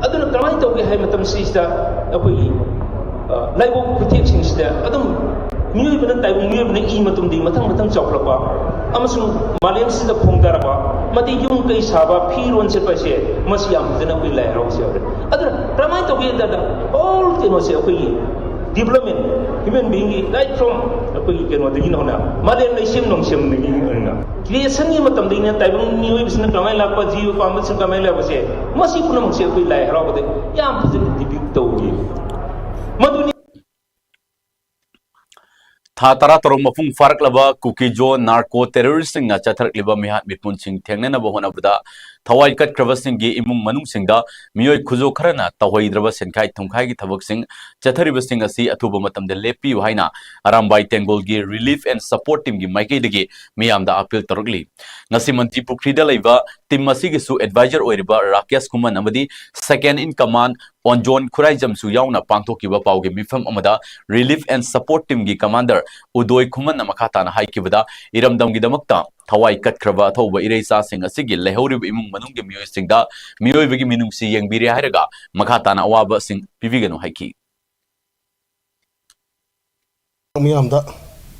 ꯑꯗꯨꯅ ꯀꯃꯥꯏꯅ ꯇꯧꯒꯦ ꯍꯥꯏꯕ ꯃꯇꯝꯁꯤꯗ ꯑꯩꯈꯣꯏꯒꯤ, ꯑ, ꯂꯥꯏꯕꯛ ꯈꯨꯊꯦꯛꯁꯤꯡꯁꯤꯗ ꯑꯗꯨꯝ ꯃꯤꯑꯣꯏꯕꯅ, ꯇꯥꯏꯕꯪ ꯃꯤꯑꯣꯏꯕꯅ ꯏ ꯃꯇꯨꯡꯗꯒꯤ ꯃꯊꯪ ꯃꯊꯪ ꯆꯥꯎꯈꯠꯂꯛꯄ ꯑꯃꯁꯨꯡ ꯃꯥꯂꯦꯝꯁꯤꯗ ꯈꯣꯡꯗꯥꯔꯛꯄ, ꯃꯇꯩ ꯌꯨꯝ ꯀꯩ ꯁꯥꯕ, ꯐꯤꯔꯣꯟ ꯁꯦꯠꯄ ꯍꯥꯏꯁꯦ ꯃꯁꯤ ꯌꯥꯝ ꯐꯖꯅ ꯑꯩꯈꯣꯏ ꯂꯥꯏ ꯍꯔꯥꯎꯕꯁꯦ ꯌꯥꯎꯔꯦ꯫ ꯑꯗꯨꯅ ꯀꯔꯝꯍꯥꯏꯅ ꯇꯧꯒꯦ ꯍꯥꯏ ꯇꯥꯔꯗ, all ꯀꯩꯅꯣꯁꯦ ꯑꯩꯈꯣꯏꯒꯤ development, human beingꯒꯤ right from ꯑꯩꯈꯣꯏꯒꯤ ꯀꯩꯅꯣꯗꯒꯤ ꯍꯧꯅ ꯃꯥꯂꯦꯝ ꯂꯩꯁꯦꯝ ꯅꯣꯡꯁꯦꯝꯗꯒꯤ ꯑꯣꯏꯅ creationꯒꯤ ꯃꯇꯝꯗꯒꯤꯅ ꯇꯥꯏꯕꯪ ꯃꯤꯑꯣꯏꯕꯁꯤꯅ ꯀꯃꯥꯏꯅ ꯂꯥꯛꯄ, ꯖꯤꯕ ꯄꯥꯟꯕꯁꯤꯡ ꯀꯃꯥꯏꯅ ꯂꯥꯛꯄꯁꯦ, ꯃꯁꯤ ꯄꯨꯝꯅꯃꯛꯁꯦ ꯑꯩꯈꯣꯏ ꯂꯥꯏ ꯍꯔꯥꯎꯕꯗ ꯌꯥꯝ ꯐꯖꯅ depict ꯇꯧꯏ꯫ ꯃꯗꯨꯅꯤ ꯊꯥ ꯇꯔꯥ ꯇꯔꯨꯛ ꯃꯄꯨꯡ ꯐꯥꯔꯛꯂꯕ ꯀꯨꯀꯤꯖꯣ ꯅꯥꯔꯀꯣ ꯇꯦꯔꯣꯔꯤꯁꯁꯤꯡꯅ ꯆꯠꯊꯔꯛꯂꯤꯕ ꯃꯤꯍꯥꯠ ꯃꯤꯄꯨꯟꯁꯤꯡ ꯊꯦꯡꯅꯅꯕ ꯍꯣꯠꯅꯕꯗ ꯊꯋꯥꯏ ꯀꯠꯈ꯭ꯔꯕꯁꯤꯡꯒꯤ ꯏꯃꯨꯡ ꯃꯅꯨꯡꯁꯤꯡꯗ ꯃꯤꯑꯣꯏ ꯈꯨꯖꯣ ꯈꯔꯅ ꯇꯧꯍꯩꯗ꯭ꯔꯕ ꯁꯦꯟꯈꯥꯏ ꯊꯨꯝꯈꯥꯏꯒꯤ ꯊꯕꯛꯁꯤꯡ ꯆꯠꯊꯔꯤꯕꯁꯤꯡ ꯑꯁꯤ ꯑꯊꯨꯕ ꯃꯇꯝꯗ ꯂꯦꯞꯄꯤꯌꯨ ꯍꯥꯏꯅ ꯑꯔꯥꯝꯕꯥꯏ ꯇꯦꯡꯒꯣꯜꯒꯤ Relief and Support Teamꯒꯤ ꯃꯥꯏꯀꯩꯗꯒꯤ ꯃꯤꯌꯥꯝꯗ appeal ꯇꯧꯔꯛꯂꯤ꯫ ꯉꯁꯤ ꯃꯟꯇ꯭ꯔꯤ ꯄꯨꯈ꯭ꯔꯤꯗ ꯂꯩꯕ team ꯑꯁꯤꯒꯤꯁꯨ advisor ꯑꯣꯏꯔꯤꯕ ꯔꯥꯀꯦꯁ ꯈꯨꯃꯟ ꯑꯃꯗꯤ second in command ꯑꯣꯟꯖꯣꯟ ꯈꯨꯔꯥꯏꯖꯝꯁꯨ ꯌꯥꯎꯅ ꯄꯥꯡꯊꯣꯛꯈꯤꯕ ꯄꯥꯎꯒꯤ ꯃꯤꯐꯝ ꯑꯃꯗ Relief and Support Teamꯒꯤ commander ꯎꯗꯣꯏ ꯈꯨꯃꯟꯅ ꯃꯈꯥ ꯇꯥꯅ ꯍꯥꯏꯈꯤꯕꯗ, ꯏꯔꯝꯗꯝꯒꯤꯗꯃꯛꯇ ꯊꯋꯥꯏ ꯀꯠꯈ꯭ꯔꯕ ꯑꯊꯧꯕ ꯏꯔꯩꯆꯥꯁꯤꯡ ꯑꯁꯤꯒꯤ ꯂꯩꯍꯧꯔꯤꯕ ꯏꯃꯨꯡ ꯃꯅꯨꯡꯒꯤ ꯃꯤꯑꯣꯏꯁꯤꯡꯗ ꯃꯤꯑꯣꯏꯕꯒꯤ ꯃꯤꯅꯨꯡꯁꯤ ꯌꯦꯡꯕꯤꯔꯦ ꯍꯥꯏꯔꯒ ꯃꯈꯥ ꯇꯥꯅ ꯑꯋꯥꯕꯁꯤꯡ ꯄꯤꯕꯤꯒꯅꯨ ꯍꯥꯏꯈꯤ꯫ ꯃꯤꯌꯥꯝꯗ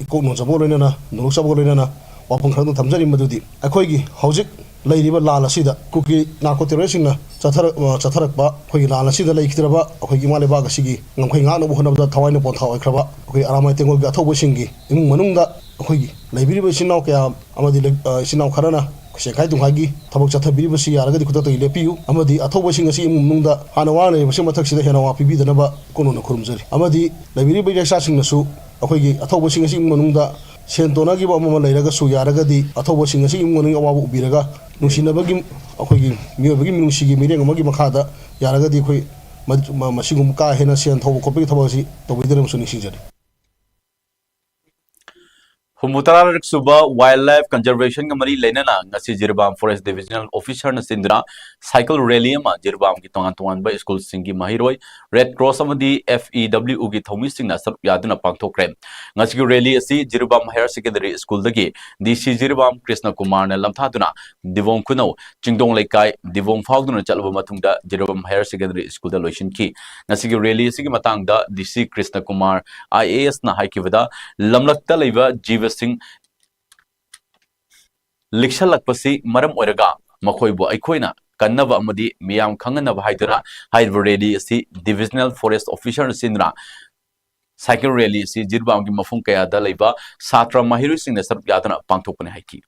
ꯏꯀꯣꯛ ꯅꯣꯟꯖꯕꯒ ꯂꯣꯏꯅꯅ, ꯅꯣꯂꯨꯛꯆꯕꯒ ꯂꯣꯏꯅꯅ ꯋꯥꯐꯝ ꯈꯔꯗꯪ ꯊꯝꯖꯔꯤ, ꯃꯗꯨꯗꯤ ꯑꯩꯈꯣꯏꯒꯤ ꯍꯧꯖꯤꯛ ꯂꯩꯔꯤꯕ ꯂꯥꯟ ꯑꯁꯤꯗ ꯀꯨꯀꯤ ꯅꯥꯔꯀꯣ ꯇꯦꯔꯣꯔꯤꯁꯁꯤꯡꯅ ꯆꯠꯊꯔꯛ-, ꯑ, ꯆꯠꯊꯔꯛꯄ ꯑꯩꯈꯣꯏꯒꯤ ꯂꯥꯟ ꯑꯁꯤꯗ ꯂꯩꯈꯤꯗ꯭ꯔꯕ ꯑꯩꯈꯣꯏꯒꯤ ꯏꯃꯥ ꯂꯩꯕꯥꯛ ꯑꯁꯤꯒꯤ ꯉꯝꯈꯩ ꯉꯥꯛꯅꯕ ꯍꯣꯠꯅꯕꯗ ꯊꯋꯥꯏꯅ ꯄꯣꯟꯊꯥ ꯑꯣꯏꯈ꯭ꯔꯕ ꯑꯩꯈꯣꯏ ꯑꯔꯥꯃꯥꯏ ꯇꯦꯡꯒꯣꯜꯒꯤ ꯑꯊꯧꯕꯁꯤꯡꯒꯤ ꯏꯃꯨꯡ ꯃꯅꯨꯡꯗ ꯑꯩꯈꯣꯏꯒꯤ ꯂꯩꯕꯤꯔꯤꯕ ꯏꯆꯤꯟ ꯏꯅꯥꯎ ꯀꯌꯥ ꯑꯃꯗꯤ ꯂꯩ-, ꯑ, ꯏꯆꯤꯟ ꯏꯅꯥꯎ ꯈꯔꯅ ꯁꯦꯟꯈꯥꯏ ꯇꯨꯝꯈꯥꯏꯒꯤ ꯊꯕꯛ ꯆꯠꯊꯕꯤꯔꯤꯕꯁꯤ ꯌꯥꯔꯒꯗꯤ ꯈꯨꯗꯛꯇꯒꯤ ꯂꯦꯞꯄꯤꯌꯨ, ꯑꯃꯗꯤ ꯑꯊꯧꯕꯁꯤꯡ ꯑꯁꯤ ꯏꯃꯨꯡ ꯃꯅꯨꯡꯗ ꯍꯥꯟꯅ ꯋꯥꯅ ꯂꯩꯔꯤꯕꯁꯤ ꯃꯊꯛꯁꯤꯗ ꯍꯦꯟꯅ ꯋꯥ ꯄꯤꯕꯤꯗꯅꯕ ꯀꯣꯅꯣꯅ ꯈꯨꯔꯨꯝꯖꯔꯤ꯫ ꯑꯃꯗꯤ ꯂꯩꯕꯤꯔꯤꯕ ꯏꯔꯩꯆꯥꯁꯤꯡꯅꯁꯨ ꯑꯩꯈꯣꯏꯒꯤ ꯑꯊꯧꯕꯁꯤꯡ ꯑꯁꯤ ꯏꯃꯨꯡ ꯃꯅꯨꯡꯗ ꯁꯦꯟ ꯇꯣꯟꯅꯈꯤꯕ ꯑꯃ ꯑꯃ ꯂꯩꯔꯒꯁꯨ ꯌꯥꯔꯒꯗꯤ ꯑꯊꯧꯕꯁꯤꯡ ꯑꯁꯤ ꯏꯃꯨꯡ ꯃꯅꯨꯡꯒꯤ ꯑꯋꯥꯕ ꯎꯕꯤꯔꯒ ꯅꯨꯡꯁꯤꯅꯕꯒꯤ, ꯑꯩꯈꯣꯏꯒꯤ ꯃꯤꯑꯣꯏꯕꯒꯤ ꯃꯤꯅꯨꯡꯁꯤꯒꯤ ꯃꯤꯠꯌꯦꯡ ꯑꯃꯒꯤ ꯃꯈꯥꯗ ꯌꯥꯔꯒꯗꯤ ꯑꯩꯈꯣꯏ ꯃ-, ꯃ-, ꯃꯁꯤꯒꯨꯝꯕ ꯀꯥ ꯍꯦꯟꯅ ꯁꯦꯟ ꯊꯧꯕ ꯈꯣꯠꯄꯒꯤ ꯊꯕꯛ ꯑꯁꯤ ꯇꯧꯕꯤꯗꯅꯕꯁꯨ ꯅꯤꯡꯁꯤꯡꯖꯔꯤ꯫ ꯍꯨꯝꯐꯨ ꯇꯔꯥꯔꯛ ꯁꯨꯕ Wildlife Conservationꯒ ꯃꯔꯤ ꯂꯩꯅꯅ ꯉꯁꯤ ꯖꯤꯔꯤꯕꯥꯝ Forest Divisional Officerꯅ ꯁꯤꯟꯗꯨꯅ cycle rally ꯑꯃ ꯖꯤꯔꯤꯕꯥꯝꯒꯤ ꯇꯣꯉꯥꯟ ꯇꯣꯉꯥꯟꯕ schoolꯁꯤꯡꯒꯤ ꯃꯍꯩꯔꯣꯏ, Red Cross ꯑꯃꯗꯤ F E W ꯒꯤ ꯊꯧꯃꯤꯁꯤꯡꯅ ꯁꯔꯨꯛ ꯌꯥꯗꯨꯅ ꯄꯥꯡꯊꯣꯛꯈ꯭ꯔꯦ꯫ ꯉꯁꯤꯒꯤ rally ꯑꯁꯤ Jiribam Higher Secondary Schoolꯗꯒꯤ D C Jiribam Krishna ꯀꯨꯃꯥꯔꯅ ꯂꯝꯊꯥꯗꯨꯅ ꯗꯤꯕꯣꯡ ꯈꯨꯅꯧ ꯆꯤꯡꯗꯣꯡ ꯂꯩꯀꯥꯏ ꯗꯤꯕꯣꯡ ꯐꯥꯎꯗꯨꯅ ꯆꯠꯂꯕ ꯃꯇꯨꯡꯗ ꯖꯤꯔꯤꯕꯥꯝ Higher Secondary Schoolꯗ ꯂꯣꯏꯁꯤꯟꯈꯤ꯫ ꯉꯁꯤꯒꯤ rally ꯑꯁꯤꯒꯤ ꯃꯇꯥꯡꯗ D C Krishna Kumar I A Sꯅ ꯍꯥꯏꯈꯤꯕꯗ, ꯂꯝꯂꯛꯇ ꯂꯩꯕ ꯖꯤꯕꯁꯤꯡ ꯂꯤꯛꯁꯜꯂꯛꯄꯁꯤ ꯃꯔꯝ ꯑꯣꯏꯔꯒ ꯃꯈꯣꯏꯕꯨ ꯑꯩꯈꯣꯏꯅ ꯀꯟꯅꯕ ꯑꯃꯗꯤ ꯃꯤꯌꯥꯝ ꯈꯪꯍꯟꯅꯕ ꯍꯥꯏꯗꯨꯅ ꯍꯥꯏꯔꯤꯕ rally ꯑꯁꯤ Divisional Forest Officerꯅ ꯁꯤꯟꯗꯨꯅ cycle rally ꯑꯁꯤ ꯖꯤꯔꯤꯕꯥꯝꯒꯤ ꯃꯐꯝ ꯀꯌꯥꯗ ꯂꯩꯕ ꯁꯥꯇ꯭ꯔ ꯃꯍꯩꯔꯣꯏꯁꯤꯡꯅ ꯁꯔꯨꯛ ꯌꯥꯗꯨꯅ ꯄꯥꯡꯊꯣꯛꯄꯅꯤ ꯍꯥꯏꯈꯤ꯫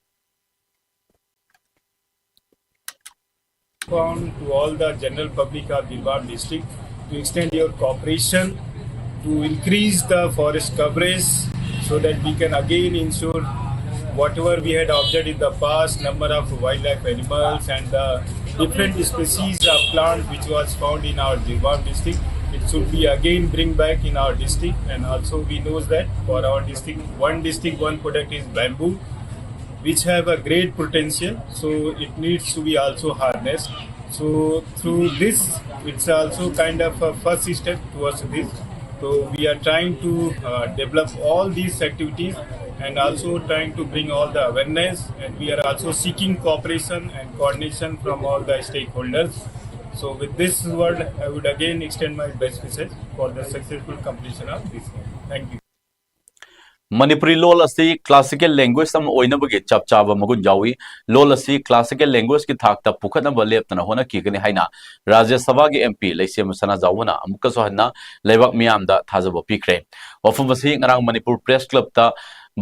Call to all the general public of Jirbam district to extend your cooperation to increase the forest coverage so so that we can again ensure whatever we had observed in the past, number of wildlife animals and the different species of plant which was found in our Jiribam district, it should be again bring back in our district. And also we know that for our district, one district, one product is bamboo, which have a great potential. So it needs to be also harnessed. So through this, it's also kind of a first step towards this. So we are trying to uh, develop all these activities and also trying to bring all the awareness, and we are also seeking cooperation and coordination from all the stakeholders. So with this word, I would again extend my best wishes for the successful completion of this. Thank you. Manipuri ꯂꯣꯜ ꯑꯁꯤ classical language ꯑꯃ ꯑꯣꯏꯅꯕꯒꯤ ꯆꯞ ꯆꯥꯕ ꯃꯒꯨꯟ ꯌꯥꯎꯏ꯫ ꯂꯣꯜ ꯑꯁꯤ classical language ꯀꯤ ꯊꯥꯛꯇ ꯄꯨꯈꯠꯅꯕ ꯂꯦꯞꯇꯅ ꯍꯣꯠꯅꯈꯤꯒꯅꯤ ꯍꯥꯏꯅ ꯔꯥꯖ꯭ꯌ ꯁꯚꯥꯒꯤ M P ꯂꯩꯁꯦꯝꯕ ꯁꯅꯥꯖꯥꯎꯕꯅ ꯑꯃꯨꯛꯀꯁꯨ ꯍꯟꯅ ꯂꯩꯕꯥꯛ ꯃꯤꯌꯥꯝꯗ ꯊꯥꯖꯕ ꯄꯤꯈ꯭ꯔꯦ꯫ ꯋꯥꯐꯝ ꯑꯁꯤ ꯉꯔꯥꯡ ꯃꯅꯤꯄꯨꯔ Press Club ꯇ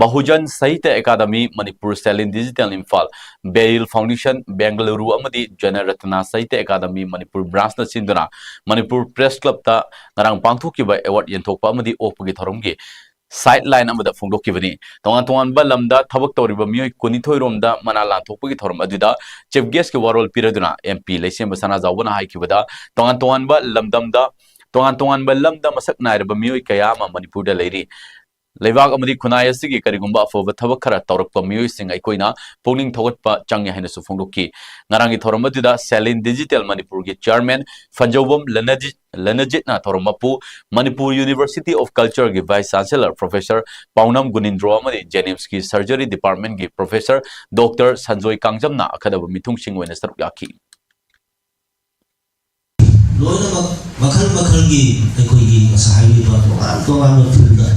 Bahujan Sahitya academy Manipur, Selin digital Imphal, Beril foundation Bengaluru ꯑꯃꯗꯤ ꯖꯅꯔꯠꯅ ꯁꯥꯍꯤꯇ꯭ꯌ ꯑꯦꯀꯥꯗꯃꯤ ꯃꯅꯤꯄꯨꯔ branch ꯅ ꯁꯤꯟꯗꯨꯅ ꯃꯅꯤꯄꯨꯔ Press Club ꯇ ꯉꯔꯥꯡ ꯄꯥꯡꯊꯣꯛꯈꯤꯕ award ꯌꯦꯟꯊꯣꯛꯄ ꯑꯃꯗꯤ ꯑꯣꯛꯄꯒꯤ ꯊꯧꯔꯝꯒꯤ side line ꯑꯃꯗ ꯐꯣꯡꯗꯣꯛꯈꯤꯕꯅꯤ꯫ ꯇꯣꯉꯥꯟ ꯇꯣꯉꯥꯟꯕ ꯂꯝꯗ ꯊꯕꯛ ꯇꯧꯔꯤꯕ ꯃꯤꯑꯣꯏ ꯀꯨꯟꯅꯤꯊꯣꯏ ꯔꯣꯝꯗ ꯃꯅꯥ ꯂꯥꯟꯊꯣꯛꯄꯒꯤ ꯊꯧꯔꯝ ꯑꯗꯨꯗ chief guest ꯀꯤ ꯋꯥꯔꯣꯜ ꯄꯤꯔꯗꯨꯅ M P ꯂꯩꯁꯦꯝꯕ ꯁꯅꯥꯖꯥꯎꯕꯅ ꯍꯥꯏꯈꯤꯕꯗ, ꯇꯣꯉꯥꯟ ꯇꯣꯉꯥꯟꯕ ꯂꯝꯗꯝꯗ ꯇꯣꯉꯥꯟ ꯇꯣꯉꯥꯟꯕ ꯂꯝꯗ ꯃꯁꯛ ꯅꯥꯏꯔꯕ ꯃꯤꯑꯣꯏ ꯀꯌꯥ ꯑꯃ ꯃꯅꯤꯄꯨꯔꯗ ꯂꯩꯔꯤ꯫ ꯂꯩꯕꯥꯛ ꯑꯃꯗꯤ ꯈꯨꯟꯅꯥꯏ ꯑꯁꯤꯒꯤ ꯀꯔꯤꯒꯨꯝꯕ ꯑꯐꯕ ꯊꯕꯛ ꯈꯔ ꯇꯧꯔꯛꯄ ꯃꯤꯑꯣꯏꯁꯤꯡ ꯑꯩꯈꯣꯏꯅ ꯄꯨꯛꯅꯤꯡ ꯊꯧꯒꯠꯄ ꯆꯪꯉꯤ ꯍꯥꯏꯅꯁꯨ ꯐꯣꯡꯗꯣꯛꯈꯤ꯫ ꯉꯔꯥꯡꯒꯤ ꯊꯧꯔꯝ ꯑꯗꯨꯗ ꯁꯦꯂꯤꯟ ꯗꯤꯖꯤꯇꯦꯜ ꯃꯅꯤꯄꯨꯔꯒꯤ chairman ꯐꯟꯖꯧꯕꯝ ꯂꯅꯖꯤꯠ, ꯂꯅꯖꯤꯠꯅ ꯊꯧꯔꯝ ꯃꯄꯨ, ꯃꯅꯤꯄꯨꯔ University of Culture ꯒꯤ vice chancellor professor ꯄꯥꯎꯅꯝ ꯒꯨꯅꯤꯟꯗ꯭ꯔꯣ ꯑꯃꯗꯤ JNIMS ꯀꯤ surgery department ꯀꯤ professor doctor ꯁꯟꯖꯣꯏ ꯀꯥꯡꯖꯝꯅ ꯑꯈꯟꯅꯕ ꯃꯤꯊꯨꯡꯁꯤꯡ ꯑꯣꯏꯅ ꯁꯔꯨꯛ ꯌꯥꯈꯤ꯫ ꯂꯣꯏꯅꯃꯛ ꯃꯈꯜ ꯃꯈꯜꯒꯤ ꯑꯩꯈꯣꯏꯒꯤ ꯉꯁꯥꯏ ꯍꯥꯏꯔꯤꯕ ꯇꯣꯉꯥꯟ ꯇꯣꯉꯥꯟꯕ field ꯗ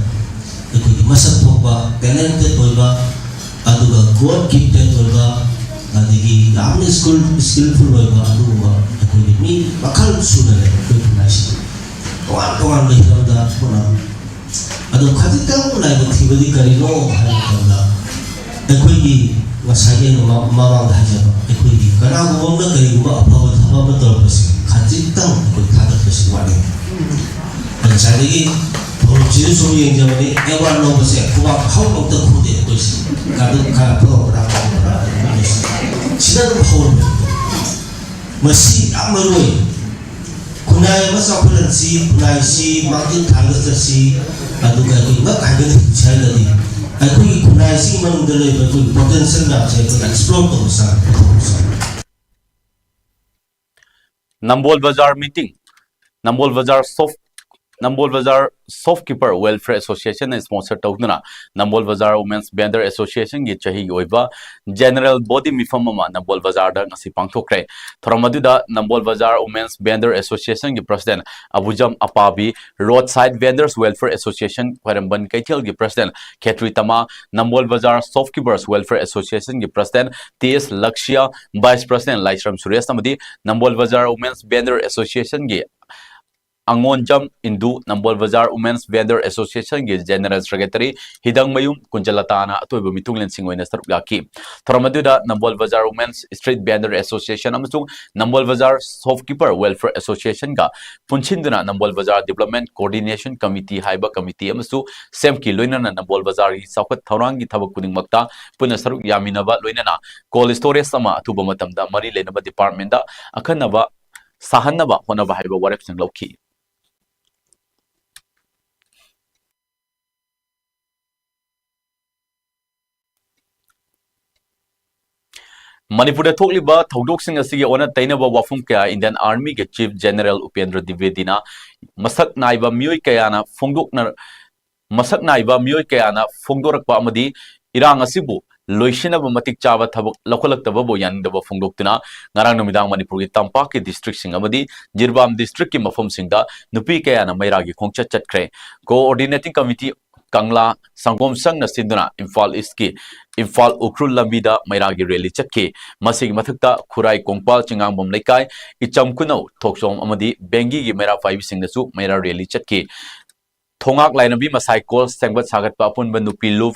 ꯑꯩꯈꯣꯏꯒꯤ ꯃꯁꯛ ꯊꯣꯛꯄ, talented ꯑꯣꯏꯕ, ꯑꯗꯨꯒ God gifted ꯑꯣꯏꯕ, ꯑꯗꯒꯤ ꯌꯥꯝꯅ skill, skillful ꯑꯣꯏꯕ ꯑꯗꯨꯒꯨꯝꯕ ꯑꯩꯈꯣꯏꯒꯤ ꯃꯤ ꯃꯈꯜ ꯁꯨꯅ ꯂꯩ ꯑꯩꯈꯣꯏ ꯈꯨꯟꯅꯥꯏꯁꯤꯗ꯫ ꯇꯣꯉꯥꯟ ꯇꯣꯉꯥꯟꯕ ꯍꯤꯔꯝꯗ ꯍꯣꯠꯅꯕ꯫ ꯑꯗꯣ ꯈꯖꯤꯛꯇꯪ ꯂꯥꯏꯕꯛ ꯊꯤꯕꯗꯤ ꯀꯔꯤꯅꯣ ꯍꯥꯏꯕ ꯃꯇꯝꯗ, ꯑꯩꯈꯣꯏꯒꯤ ꯉꯁꯥꯏꯒꯤ ꯑꯩꯅ ꯃ-, ꯃꯃꯥꯡꯗ ꯍꯥꯏꯖꯕ, ꯑꯩꯈꯣꯏꯒꯤ ꯀꯅꯥꯒꯨꯝꯕ ꯑꯃꯅ ꯀꯔꯤꯒꯨꯝꯕ ꯑꯐꯕ ꯊꯕꯛ ꯑꯃ ꯇꯧꯔꯛꯄꯁꯤ ꯈꯖꯤꯛꯇꯪ ꯑꯩꯈꯣꯏ ꯊꯥꯒꯠꯄꯁꯤ ꯋꯥꯠꯂꯤ꯫ ꯉꯁꯥꯏꯗꯒꯤ ꯁꯤꯗ ꯁꯨꯝ ꯌꯦꯡꯖꯕꯅꯤ, ꯑꯦꯋꯥꯔꯗ ꯂꯧꯕꯁꯦ ꯈꯨꯕꯥꯛ ꯍꯧꯅ ꯑꯝꯇ ꯈꯨꯗꯦ ꯑꯩꯈꯣꯏꯁꯦ꯫ ꯑꯗꯨ ꯈꯔ ꯐꯕ꯭ꯔꯥ ꯐꯕ꯭ꯔꯥ ꯁꯤꯗ ꯑꯗꯨꯝ ꯍꯧꯔꯦ꯫ ꯃꯁꯤ ꯌꯥꯝ ꯃꯔꯨ ꯑꯣꯏ꯫ ꯈꯨꯟꯅꯥꯏ ꯑꯃ ꯆꯥꯎꯈꯠꯍꯟꯁꯤ, ꯈꯨꯟꯅꯥꯏꯁꯤ ꯃꯥꯡꯖꯤꯜ ꯊꯥꯡꯒꯠꯆꯁꯤ, ꯑꯗꯨꯒ ꯑꯩꯈꯣꯏ ꯉꯛ ꯍꯥꯏꯒꯠꯂꯛꯄꯁꯤ ꯍꯥꯏꯔꯒꯗꯤ ꯑꯩꯈꯣꯏꯒꯤ ꯈꯨꯟꯅꯥꯏꯁꯤꯒꯤ ꯃꯅꯨꯡꯗ ꯂꯩꯕ ꯑꯩꯈꯣꯏꯒꯤ ꯄꯣꯇꯦꯟꯁꯤꯌꯦꯜ ꯃꯌꯥꯝꯁꯦ ꯑꯩꯈꯣꯏꯅ ꯑꯦꯛꯁꯄ꯭ꯂꯣꯔ ꯇꯧꯕ ꯆꯪꯉꯦ꯫ Nambol Bazar meeting. Nambol Bazar Soft Nambol Bazar Shopkeeper Welfare Association ꯅ sponsor ꯇꯧꯗꯨꯅ Nambol Bazar Women's Vendor Association ꯒꯤ ꯆꯍꯤꯒꯤ ꯑꯣꯏꯕ general body ꯃꯤꯐꯝ ꯑꯃ ꯅꯝꯕꯣꯜ ꯕꯖꯥꯔꯗ ꯉꯁꯤ ꯄꯥꯡꯊꯣꯛꯈ꯭ꯔꯦ꯫ ꯊꯧꯔꯝ ꯑꯗꯨꯗ ꯅꯝꯕꯣꯜ ꯕꯖꯥꯔ Women's Vendor Association ꯒꯤ president ꯑꯕꯨꯖꯝ ꯑꯄꯥꯕꯤ, Roadside Vendors Welfare Association ꯈ꯭ꯋꯥꯏꯔꯝꯕꯟ ꯀꯩꯊꯦꯜꯒꯤ president ꯈꯦꯇ꯭ꯔꯤ ꯇꯃꯥ, ꯅꯝꯕꯣꯜ ꯕꯖꯥꯔ Shopkeepers Welfare Association ꯒꯤ president ꯇꯤ ꯑꯦꯁ ꯂꯛꯁꯤꯌꯥ, vice president ꯂꯥꯏꯁ꯭ꯔꯝ ꯁꯨꯔꯦꯁ ꯑꯃꯗꯤ ꯅꯝꯕꯣꯜ ꯕꯖꯥꯔ Women's Vendor Association ꯒꯤ ꯑꯉꯣꯟꯖꯝ ꯏꯟꯗꯨ, ꯅꯝꯕꯣꯜ ꯕꯖꯥꯔ Women's Vendor Association ꯒꯤ general secretary ꯍꯤꯗꯪꯃꯌꯨꯝ ꯀꯨꯟꯖꯂꯇꯥꯅ ꯑꯇꯣꯏꯕ ꯃꯤꯊꯨꯡꯂꯦꯟꯁꯤꯡ ꯑꯣꯏꯅ ꯁꯔꯨꯛ ꯌꯥꯈꯤ꯫ ꯊꯧꯔꯝ ꯑꯗꯨꯗ ꯅꯝꯕꯣꯜ ꯕꯖꯥꯔ Women's Street Vendor Association ꯑꯃꯁꯨꯡ ꯅꯝꯕꯣꯜ ꯕꯖꯥꯔ Shopkeeper Welfare Association ꯒ ꯄꯨꯟꯁꯤꯟꯗꯨꯅ ꯅꯝꯕꯣꯜ ꯕꯖꯥꯔ Development Coordination Committee ꯍꯥꯏꯕ committee ꯑꯃꯁꯨ ꯁꯦꯝꯈꯤ꯫ ꯂꯣꯏꯅꯅ ꯅꯝꯕꯣꯜ ꯕꯖꯥꯔꯒꯤ ꯆꯥꯎꯈꯠ ꯊꯧꯔꯥꯡꯒꯤ ꯊꯕꯛ ꯈꯨꯗꯤꯡꯃꯛꯇ ꯄꯨꯟꯅ ꯁꯔꯨꯛ ꯌꯥꯃꯤꯟꯅꯕ, ꯂꯣꯏꯅꯅ cold storage ꯑꯃ ꯑꯊꯨꯕ ꯃꯇꯝꯗ ꯃꯔꯤ ꯂꯩꯅꯕ department ꯗ ꯑꯈꯟꯅꯕ ꯁꯥꯍꯟꯅꯕ ꯍꯣꯠꯅꯕ ꯍꯥꯏꯕ ꯋꯥꯔꯦꯞꯁꯤꯡ ꯂꯧꯈꯤ꯫ ꯃꯅꯤꯄꯨꯔꯗ ꯊꯣꯛꯂꯤꯕ ꯊꯧꯗꯣꯛꯁꯤꯡ ꯑꯁꯤꯒꯤ ꯑꯣꯟꯅ ꯇꯩꯅꯕ ꯋꯥꯐꯝ ꯀꯌꯥ Indian Army ꯒꯤ Chief General ꯎꯄꯦꯟꯗ꯭ꯔ ꯗ꯭ꯋꯤꯕꯦꯗꯤꯅ ꯃꯁꯛ ꯅꯥꯏꯕ ꯃꯤꯑꯣꯏ ꯀꯌꯥꯅ ꯐꯣꯡꯗꯣꯛꯅ ꯃꯁꯛ ꯅꯥꯏꯕ ꯃꯤꯑꯣꯏ ꯀꯌꯥꯅ ꯐꯣꯡꯗꯣꯔꯛꯄ ꯑꯃꯗꯤ ꯏꯔꯥꯡ ꯑꯁꯤꯕꯨ ꯂꯣꯏꯁꯤꯟꯅꯕ ꯃꯇꯤꯛ ꯆꯥꯕ ꯊꯕꯛ ꯂꯧꯈꯠꯂꯛꯇꯕꯕꯨ ꯌꯥꯅꯤꯡꯗꯕ ꯐꯣꯡꯗꯣꯛꯇꯨꯅ ꯉꯔꯥꯡ ꯅꯨꯃꯤꯗꯥꯡ ꯃꯅꯤꯄꯨꯔꯒꯤ ꯇꯝꯄꯥꯛꯀꯤ district ꯁꯤꯡ ꯑꯃꯗꯤ ꯖꯤꯔꯤꯕꯥꯝ district ꯀꯤ ꯃꯐꯝꯁꯤꯡꯗ ꯅꯨꯄꯤ ꯀꯌꯥꯅ ꯃꯩꯔꯥꯒꯤ ꯈꯣꯡꯆꯠ ꯆꯠꯈ꯭ꯔꯦ꯫ Coordinating Committee ꯀꯪꯂꯥ ꯁꯪꯒꯣꯝ ꯁꯪꯅ ꯁꯤꯟꯗꯨꯅ ꯏꯝꯐꯥꯜ East ꯀꯤ ꯏꯝꯐꯥꯜ ꯎꯈ꯭ꯔꯨꯜ ꯂꯝꯕꯤꯗ ꯃꯩꯔꯥꯒꯤ rally ꯆꯠꯈꯤ꯫ ꯃꯁꯤꯒꯤ ꯃꯊꯛꯇ ꯈꯨꯔꯥꯏ ꯀꯣꯡꯄꯥꯜ ꯆꯤꯉꯥꯡꯕꯝ ꯂꯩꯀꯥꯏ ꯏꯆꯝ ꯈꯨꯅꯧ ꯊꯣꯛꯆꯣꯝ ꯑꯃꯗꯤ ꯕꯦꯡꯒꯤꯒꯤ ꯃꯩꯔꯥ ꯄꯥꯏꯕꯤꯁꯤꯡꯅꯁꯨ ꯃꯩꯔꯥ rally ꯆꯠꯈꯤ꯫ ꯊꯣꯉꯥꯛ ꯂꯥꯏꯔꯦꯝꯕꯤ ꯃꯁꯥꯏꯀꯣꯜ ꯁꯦꯝꯒꯠ ꯁꯥꯒꯠꯄ ꯑꯄꯨꯟꯕ ꯅꯨꯄꯤ ꯂꯨꯞ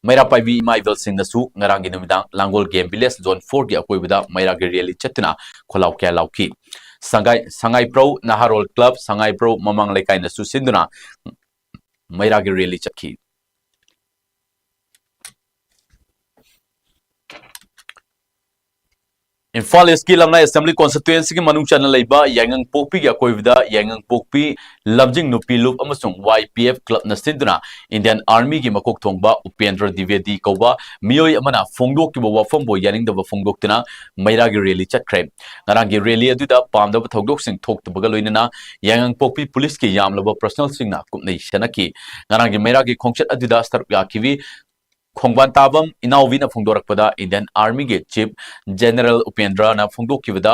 ꯃꯩꯔꯥ ꯄꯥꯏꯕꯤ ꯏꯃꯥ ꯏꯕꯦꯜꯁꯤꯡꯅꯁꯨ ꯉꯔꯥꯡꯒꯤ ꯅꯨꯃꯤꯗꯥꯡ ꯂꯥꯡꯒꯣꯜ Game Village Zone four ꯒꯤ ꯑꯀꯣꯏꯕꯗ ꯃꯩꯔꯥꯒꯤ rally ꯆꯠꯇꯨꯅ ꯈꯣꯜꯂꯥꯎ ꯀꯌꯥ ꯂꯥꯎꯈꯤ꯫ ꯁꯉꯥꯏ, ꯁꯉꯥꯏꯄ꯭ꯔꯧ ꯅꯍꯥꯔꯣꯜ ꯀ꯭ꯂꯕ, ꯁꯉꯥꯏꯄ꯭ꯔꯧ ꯃꯃꯥꯡ ꯂꯩꯀꯥꯏꯅꯁꯨ ꯁꯤꯟꯗꯨꯅ ꯃꯩꯔꯥꯒꯤ ꯔꯦꯂꯤ ꯆꯠꯈꯤ꯫ ꯏꯝꯐꯥꯜ ꯏꯁꯀꯤ ꯂꯝꯂꯥꯏ ꯑꯦꯁꯦꯝꯕ꯭ꯂꯤ ꯀꯣꯟꯁꯇꯤꯇ꯭ꯋꯦꯟꯁꯤꯒꯤ ꯃꯅꯨꯡ ꯆꯟꯅ ꯂꯩꯕ ꯌꯥꯏꯉꯪꯄꯣꯛꯄꯤꯒꯤ ꯑꯀꯣꯏꯕꯗ ꯌꯥꯏꯉꯪꯄꯣꯛꯄꯤ ꯂꯝꯖꯤꯡ ꯅꯨꯄꯤ ꯂꯨꯞ ꯑꯃꯁꯨꯡ ꯋꯥꯏ ꯄꯤ ꯑꯦꯐ ꯀ꯭ꯂꯕꯅ ꯁꯤꯟꯗꯨꯅ ꯏꯟꯗꯤꯌꯟ ꯑꯥꯔꯃꯤꯒꯤ ꯃꯀꯣꯛ ꯊꯣꯡꯕ ꯎꯄꯦꯟꯗ꯭ꯔ ꯗ꯭ꯋꯤꯕꯦꯗꯤ ꯀꯧꯕ ꯃꯤꯑꯣꯏ ꯑꯃꯅ ꯐꯣꯡꯗꯣꯛꯈꯤꯕ ꯋꯥꯐꯝꯕꯨ ꯌꯥꯅꯤꯡꯗꯕ ꯐꯣꯡꯗꯣꯛꯇꯨꯅ ꯃꯩꯔꯥꯒꯤ ꯔꯦꯂꯤ ꯆꯠꯈ꯭ꯔꯦ꯫ ꯉꯔꯥꯡꯒꯤ ꯔꯦꯂꯤ ꯑꯗꯨꯗ ꯄꯥꯝꯗꯕ ꯊꯧꯗꯣꯛꯁꯤꯡ ꯊꯣꯛꯇꯕꯒ ꯂꯣꯏꯅꯅ ꯌꯥꯏꯉꯪꯄꯣꯛꯄꯤ ꯄꯨꯂꯤꯁꯀꯤ ꯌꯥꯝꯂꯕ ꯄꯔꯁꯣꯅꯦꯜꯁꯤꯡꯅ ꯀꯨꯞꯅꯩ ꯁꯦꯟꯅꯈꯤ꯫ ꯉꯔꯥꯡꯒꯤ ꯃꯩꯔꯥꯒꯤ ꯈꯣꯡꯆꯠ ꯑꯗꯨꯗ ꯁꯔꯨꯛ ꯌꯥꯈꯤꯕꯤ ꯈꯣꯡꯕꯥꯟ ꯇꯥꯕꯝ ꯏꯅꯥꯎꯕꯤꯅ ꯐꯣꯡꯗꯣꯔꯛꯄꯗ, ꯏꯟꯗꯤꯌꯟ ꯑꯥꯔꯃꯤꯒꯤ ꯆꯤꯐ ꯖꯦꯅꯔꯦꯜ ꯎꯄꯦꯟꯗ꯭ꯔꯅ ꯐꯣꯡꯗꯣꯛꯈꯤꯕꯗ,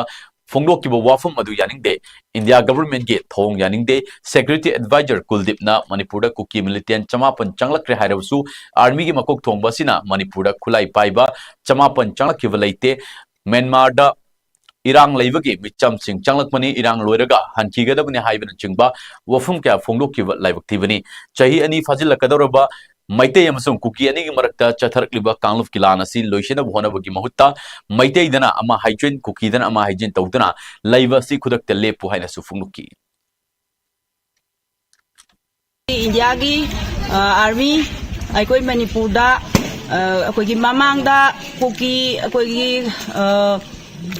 ꯐꯣꯡꯗꯣꯛꯈꯤꯕ ꯋꯥꯐꯝ ꯑꯗꯨ ꯌꯥꯅꯤꯡꯗꯦ, ꯏꯟꯗꯤꯌꯥ ꯒꯚꯔꯟꯃꯦꯟꯠꯀꯤ ꯊꯧꯑꯣꯡ ꯌꯥꯅꯤꯡꯗꯦ, ꯁꯦꯀ꯭ꯌꯨꯔꯤꯇꯤ ꯑꯦꯗꯚꯥꯏꯖꯔ ꯀꯨꯜꯗꯤꯞꯅ ꯃꯅꯤꯄꯨꯔꯗ ꯀꯨꯀꯤ ꯃꯤꯂꯤꯇꯦꯟ ꯆꯃꯥꯄꯟ ꯆꯪꯂꯛꯈ꯭ꯔꯦ ꯍꯥꯏꯔꯕꯁꯨ, ꯑꯥꯔꯃꯤꯒꯤ ꯃꯀꯣꯛ ꯊꯣꯡꯕ ꯑꯁꯤꯅ ꯃꯅꯤꯄꯨꯔꯗ ꯈꯨꯠꯂꯥꯏ ꯄꯥꯏꯕ ꯆꯃꯥꯄꯟ ꯆꯪꯂꯛꯈꯤꯕ ꯂꯩꯇꯦ꯫ ꯃ꯭ꯌꯥꯟꯃꯥꯔꯗ ꯏꯔꯥꯡ ꯂꯩꯕꯒꯤ ꯃꯤꯆꯝꯁꯤꯡ ꯆꯪꯂꯛꯄꯅꯤ, ꯏꯔꯥꯡ ꯂꯣꯏꯔꯒ ꯍꯟꯈꯤꯒꯗꯕꯅꯤ ꯍꯥꯏꯕꯅꯆꯤꯡꯕ ꯋꯥꯐꯝ ꯀꯌꯥ ꯐꯣꯡꯗꯣꯛꯈꯤꯕ ꯂꯥꯏꯕꯛ ꯊꯤꯕꯅꯤ꯫ ꯆꯍꯤ ꯑꯅꯤ ꯐꯥꯖꯤꯜꯂꯛꯀꯗꯧꯔꯕ ꯃꯩꯇꯩ ꯑꯃꯁꯨꯡ ꯀꯨꯀꯤ ꯑꯅꯤꯒꯤ ꯃꯔꯛꯇ ꯆꯠꯊꯔꯛꯂꯤꯕ ꯀꯥꯡꯂꯨꯞꯀꯤ ꯂꯥꯟ ꯑꯁꯤ ꯂꯣꯏꯁꯤꯟꯅꯕ ꯍꯣꯠꯅꯕꯒꯤ ꯃꯍꯨꯠꯇ ꯃꯩꯇꯩꯗꯅ ꯑꯃ ꯍꯥꯏꯖꯤꯟ, ꯀꯨꯀꯤꯗꯅ ꯑꯃ ꯍꯥꯏꯖꯤꯟ ꯇꯧꯗꯨꯅ ꯂꯩꯕ ꯑꯁꯤ ꯈꯨꯗꯛꯇ ꯂꯦꯞꯄꯨ ꯍꯥꯏꯅꯁꯨ ꯐꯣꯡꯗꯣꯛꯈꯤ꯫ ꯏꯟꯗꯤꯌꯥꯒꯤ, ꯑ, ꯑꯥꯔꯃꯤ ꯑꯩꯈꯣꯏ ꯃꯅꯤꯄꯨꯔꯗ, ꯑ, ꯑꯩꯈꯣꯏꯒꯤ ꯃꯃꯥꯡꯗ ꯀꯨꯀꯤ ꯑꯩꯈꯣꯏꯒꯤ, ꯑ,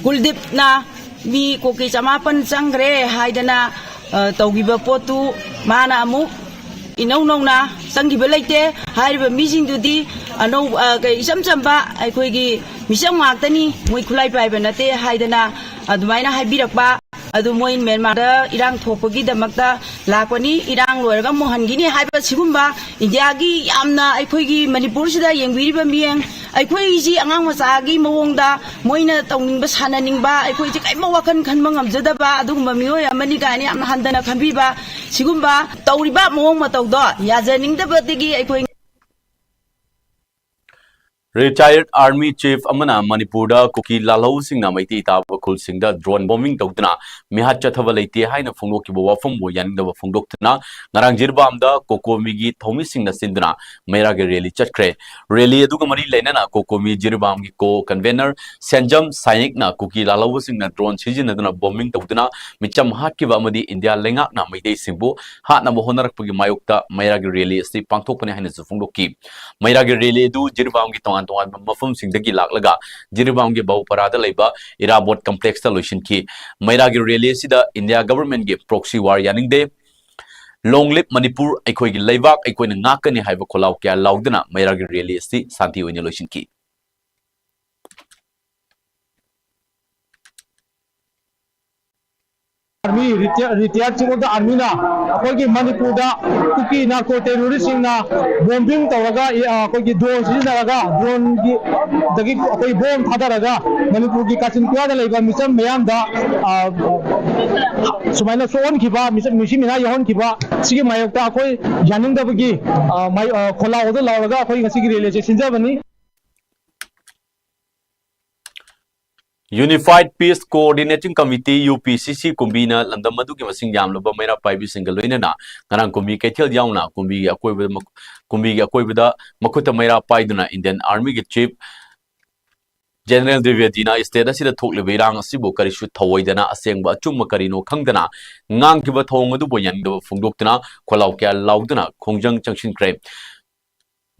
ꯀꯨꯜꯗꯤꯞꯅ ꯃꯤ ꯀꯨꯀꯤ ꯆꯃꯥꯄꯟ ꯆꯪꯈ꯭ꯔꯦ ꯍꯥꯏꯗꯅ, ꯑ, ꯇꯧꯈꯤꯕ ꯄꯣꯠꯇꯨ ꯃꯥꯅ ꯑꯃꯨꯛ ꯏꯅꯧ ꯅꯧꯅ ꯆꯪꯈꯤꯕ ꯂꯩꯇꯦ꯫ ꯍꯥꯏꯔꯤꯕ ꯃꯤꯁꯤꯡꯗꯨꯗꯤ ꯑꯅꯧ-, ꯑ, ꯀꯩ, ꯏꯆꯝ ꯆꯝꯕ ꯑꯩꯈꯣꯏꯒꯤ ꯃꯤꯆꯝ ꯉꯥꯛꯇꯅꯤ, ꯃꯣꯏ ꯈꯨꯠꯂꯥꯏ ꯄꯥꯏꯕ ꯅꯠꯇꯦ ꯍꯥꯏꯗꯅ ꯑꯗꯨꯃꯥꯏꯅ ꯍꯥꯏꯕꯤꯔꯛꯄ꯫ ꯑꯗꯨ ꯃꯣꯏ ꯃ꯭ꯌꯥꯟꯃꯥꯔꯗ ꯏꯔꯥꯡ ꯊꯣꯛꯄꯒꯤꯗꯃꯛꯇ ꯂꯥꯛꯄꯅꯤ, ꯏꯔꯥꯡ ꯂꯣꯏꯔꯒ ꯑꯃꯨꯛ ꯍꯟꯈꯤꯅꯤ ꯍꯥꯏꯕ ꯁꯤꯒꯨꯝꯕ ꯏꯟꯗꯤꯌꯥꯒꯤ ꯌꯥꯝꯅ ꯑꯩꯈꯣꯏꯒꯤ ꯃꯅꯤꯄꯨꯔꯁꯤꯗ ꯌꯦꯡꯕꯤꯔꯤꯕ ꯃꯤꯠꯌꯦꯡ, ꯑꯩꯈꯣꯏꯁꯤ ꯑꯉꯥꯡ ꯃꯆꯥꯒꯤ ꯃꯑꯣꯡꯗ ꯃꯣꯏꯅ ꯇꯧꯅꯤꯡꯕ ꯁꯥꯟꯅꯅꯤꯡꯕ, ꯑꯩꯈꯣꯏꯁꯦ ꯀꯔꯤꯝꯇ ꯋꯥꯈꯜ ꯈꯟꯕ ꯉꯝꯖꯗꯕ ꯑꯗꯨꯒꯨꯝꯕ ꯃꯤꯑꯣꯏ ꯑꯃꯅꯤ ꯀꯥꯏꯅ ꯌꯥꯝꯅ ꯍꯟꯊꯅ ꯈꯟꯕꯤꯕ ꯁꯤꯒꯨꯝꯕ ꯇꯧꯔꯤꯕ ꯃꯑꯣꯡ ꯃꯇꯧꯗꯣ ꯌꯥꯖꯅꯤꯡꯗꯕꯗꯒꯤ ꯑꯩꯈꯣꯏ Retired Army Chief ꯑꯃꯅ ꯃꯅꯤꯄꯨꯔꯗ ꯀꯨꯀꯤ ꯂꯥꯜꯍꯧꯕꯁꯤꯡꯅ ꯃꯩꯇꯩ ꯇꯥꯕ ꯈꯨꯜꯁꯤꯡꯗ drone bombing ꯇꯧꯗꯨꯅ ꯃꯤꯍꯥꯠ ꯆꯠꯊꯕ ꯂꯩꯇꯦ ꯍꯥꯏꯅ ꯐꯣꯡꯗꯣꯛꯈꯤꯕ ꯋꯥꯐꯝꯕꯨ ꯌꯥꯅꯤꯡꯗꯕ ꯐꯣꯡꯗꯣꯛꯇꯨꯅ ꯉꯔꯥꯡ ꯖꯤꯔꯤꯕꯥꯝꯗ ꯀꯣꯀꯣꯃꯤꯒꯤ ꯊꯧꯃꯤꯁꯤꯡꯅ ꯁꯤꯟꯗꯨꯅ ꯃꯩꯔꯥꯒꯤ rally ꯆꯠꯈ꯭ꯔꯦ꯫ Rally ꯑꯗꯨꯒ ꯃꯔꯤ ꯂꯩꯅꯅ ꯀꯣꯀꯣꯃꯤ ꯖꯤꯔꯤꯕꯥꯝꯒꯤ co-convener ꯁꯦꯟꯖꯝ ꯁꯥꯏꯅꯤꯛꯅ ꯀꯨꯀꯤ ꯂꯥꯜꯍꯧꯕꯁꯤꯡꯅ drone ꯁꯤꯖꯤꯟꯅꯗꯨꯅ bombing ꯇꯧꯗꯨꯅ ꯃꯤꯆꯝ ꯍꯥꯠꯈꯤꯕ ꯑꯃꯗꯤ ꯏꯟꯗꯤꯌꯥ ꯂꯩꯉꯥꯛꯅ ꯃꯩꯇꯩꯁꯤꯡꯕꯨ ꯍꯥꯠꯅꯕ ꯍꯣꯠꯅꯔꯛꯄꯒꯤ ꯃꯥꯌꯣꯛꯇ ꯃꯩꯔꯥꯒꯤ rally ꯑꯁꯤ ꯄꯥꯡꯊꯣꯛꯄꯅꯤ ꯍꯥꯏꯅꯁꯨ ꯐꯣꯡꯗꯣꯛꯈꯤ꯫ ꯃꯩꯔꯥꯒꯤ rally ꯑꯗꯨ ꯖꯤꯔꯤꯕꯥꯝꯒꯤ ꯇꯣꯉꯥꯟ ꯇꯣꯉꯥꯟꯕ ꯃꯐꯝꯁꯤꯡꯗꯒꯤ ꯂꯥꯛꯂꯒ ꯖꯤꯔꯤꯕꯥꯝꯒꯤ ꯕꯍꯨꯄꯔꯥꯗ ꯂꯩꯕ ꯏꯔꯥꯕꯣꯠ complexꯇ ꯂꯣꯏꯁꯤꯟꯈꯤ꯫ ꯃꯩꯔꯥꯒꯤ rally ꯑꯁꯤꯗ ꯏꯟꯗꯤꯌꯥ governmentꯀꯤ proxy war ꯌꯥꯅꯤꯡꯗꯦ, Long live ꯃꯅꯤꯄꯨꯔ, ꯑꯩꯈꯣꯏꯒꯤ ꯂꯩꯕꯥꯛ ꯑꯩꯈꯣꯏꯅ ꯉꯥꯛꯀꯅꯤ ꯍꯥꯏꯕ ꯈꯣꯜꯂꯥꯎ ꯀꯌꯥ ꯂꯥꯎꯗꯨꯅ ꯃꯩꯔꯥꯒꯤ rally ꯑꯁꯤ ꯁꯥꯟꯇꯤ ꯑꯣꯏꯅ ꯂꯣꯏꯁꯤꯟꯈꯤ꯫ Army, retired, retired chief of the armyꯅ ꯑꯩꯈꯣꯏꯒꯤ ꯃꯅꯤꯄꯨꯔꯗ ꯀꯨꯀꯤ narco terroristꯁꯤꯡꯅ bombing ꯇꯧꯔꯒ, ꯑ, ꯑꯩꯈꯣꯏꯒꯤ drone ꯁꯤꯖꯤꯟꯅꯔꯒ, droneꯒꯤ ꯗꯒꯤ ꯑꯩꯈꯣꯏ bomb ꯊꯥꯗꯔꯒ ꯃꯅꯤꯄꯨꯔꯒꯤ ꯀꯥꯆꯤꯟ ꯀꯣꯌꯥꯗ ꯂꯩꯕ ꯃꯤꯆꯝ ꯃꯌꯥꯝꯗ, ꯑ, ꯁꯨꯃꯥꯏꯅ ꯁꯣꯛꯍꯟꯈꯤꯕ, ꯃꯤꯆꯝ, ꯃꯤꯁꯤ ꯃꯤꯅꯥ ꯌꯥꯎꯍꯟꯈꯤꯕ, ꯁꯤꯒꯤ ꯃꯥꯌꯣꯛꯇ ꯑꯩꯈꯣꯏ ꯌꯥꯅꯤꯡꯗꯕꯒꯤ, ꯑ, ꯃꯥꯏ-, ꯑ, ꯈꯣꯜꯂꯥꯎ ꯑꯗꯨ ꯂꯥꯎꯔꯒ ꯑꯩꯈꯣꯏ ꯉꯁꯤꯒꯤ rallyꯁꯦ ꯁꯤꯟꯖꯕꯅꯤ꯫ Unified Peace Coordinating Committee, UPCC, ꯀꯨꯝꯕꯤꯅ ꯂꯝꯗꯝ ꯑꯗꯨꯒꯤ ꯃꯁꯤꯡ ꯌꯥꯝꯂꯕ ꯃꯩꯔꯥ ꯄꯥꯏꯕꯤꯁꯤꯡꯒ ꯂꯣꯏꯅꯅ ꯉꯔꯥꯡ ꯀꯨꯝꯕꯤ ꯀꯩꯊꯦꯜ ꯌꯥꯎꯅ ꯀꯨꯝꯕꯤꯒꯤ ꯑꯀꯣꯏꯕꯗ ꯃꯈ-, ꯀꯨꯝꯕꯤꯒꯤ ꯑꯀꯣꯏꯕꯗ ꯃꯈꯨꯠꯇ ꯃꯩꯔꯥ ꯄꯥꯏꯗꯨꯅ Indian Armyꯒꯤ Chief General Dwivedi ꯅ state ꯑꯁꯤꯗ ꯊꯣꯛꯂꯤꯕ ꯏꯔꯥꯡ ꯑꯁꯤꯕꯨ ꯀꯔꯤꯁꯨ ꯊꯧꯑꯣꯏꯗꯅ ꯑꯁꯦꯡꯕ ꯑꯆꯨꯝꯕ ꯀꯔꯤꯅꯣ ꯈꯪꯗꯅ ꯉꯥꯡꯈꯤꯕ ꯊꯧꯑꯣꯡ ꯑꯗꯨꯕꯨ ꯌꯥꯅꯤꯡꯗꯕ ꯐꯣꯡꯗꯣꯛꯇꯨꯅ ꯈꯣꯜꯂꯥꯎ ꯀꯌꯥ ꯂꯥꯎꯗꯨꯅ ꯈꯣꯡꯖꯪ ꯆꯪꯁꯤꯟꯈ꯭ꯔꯦ꯫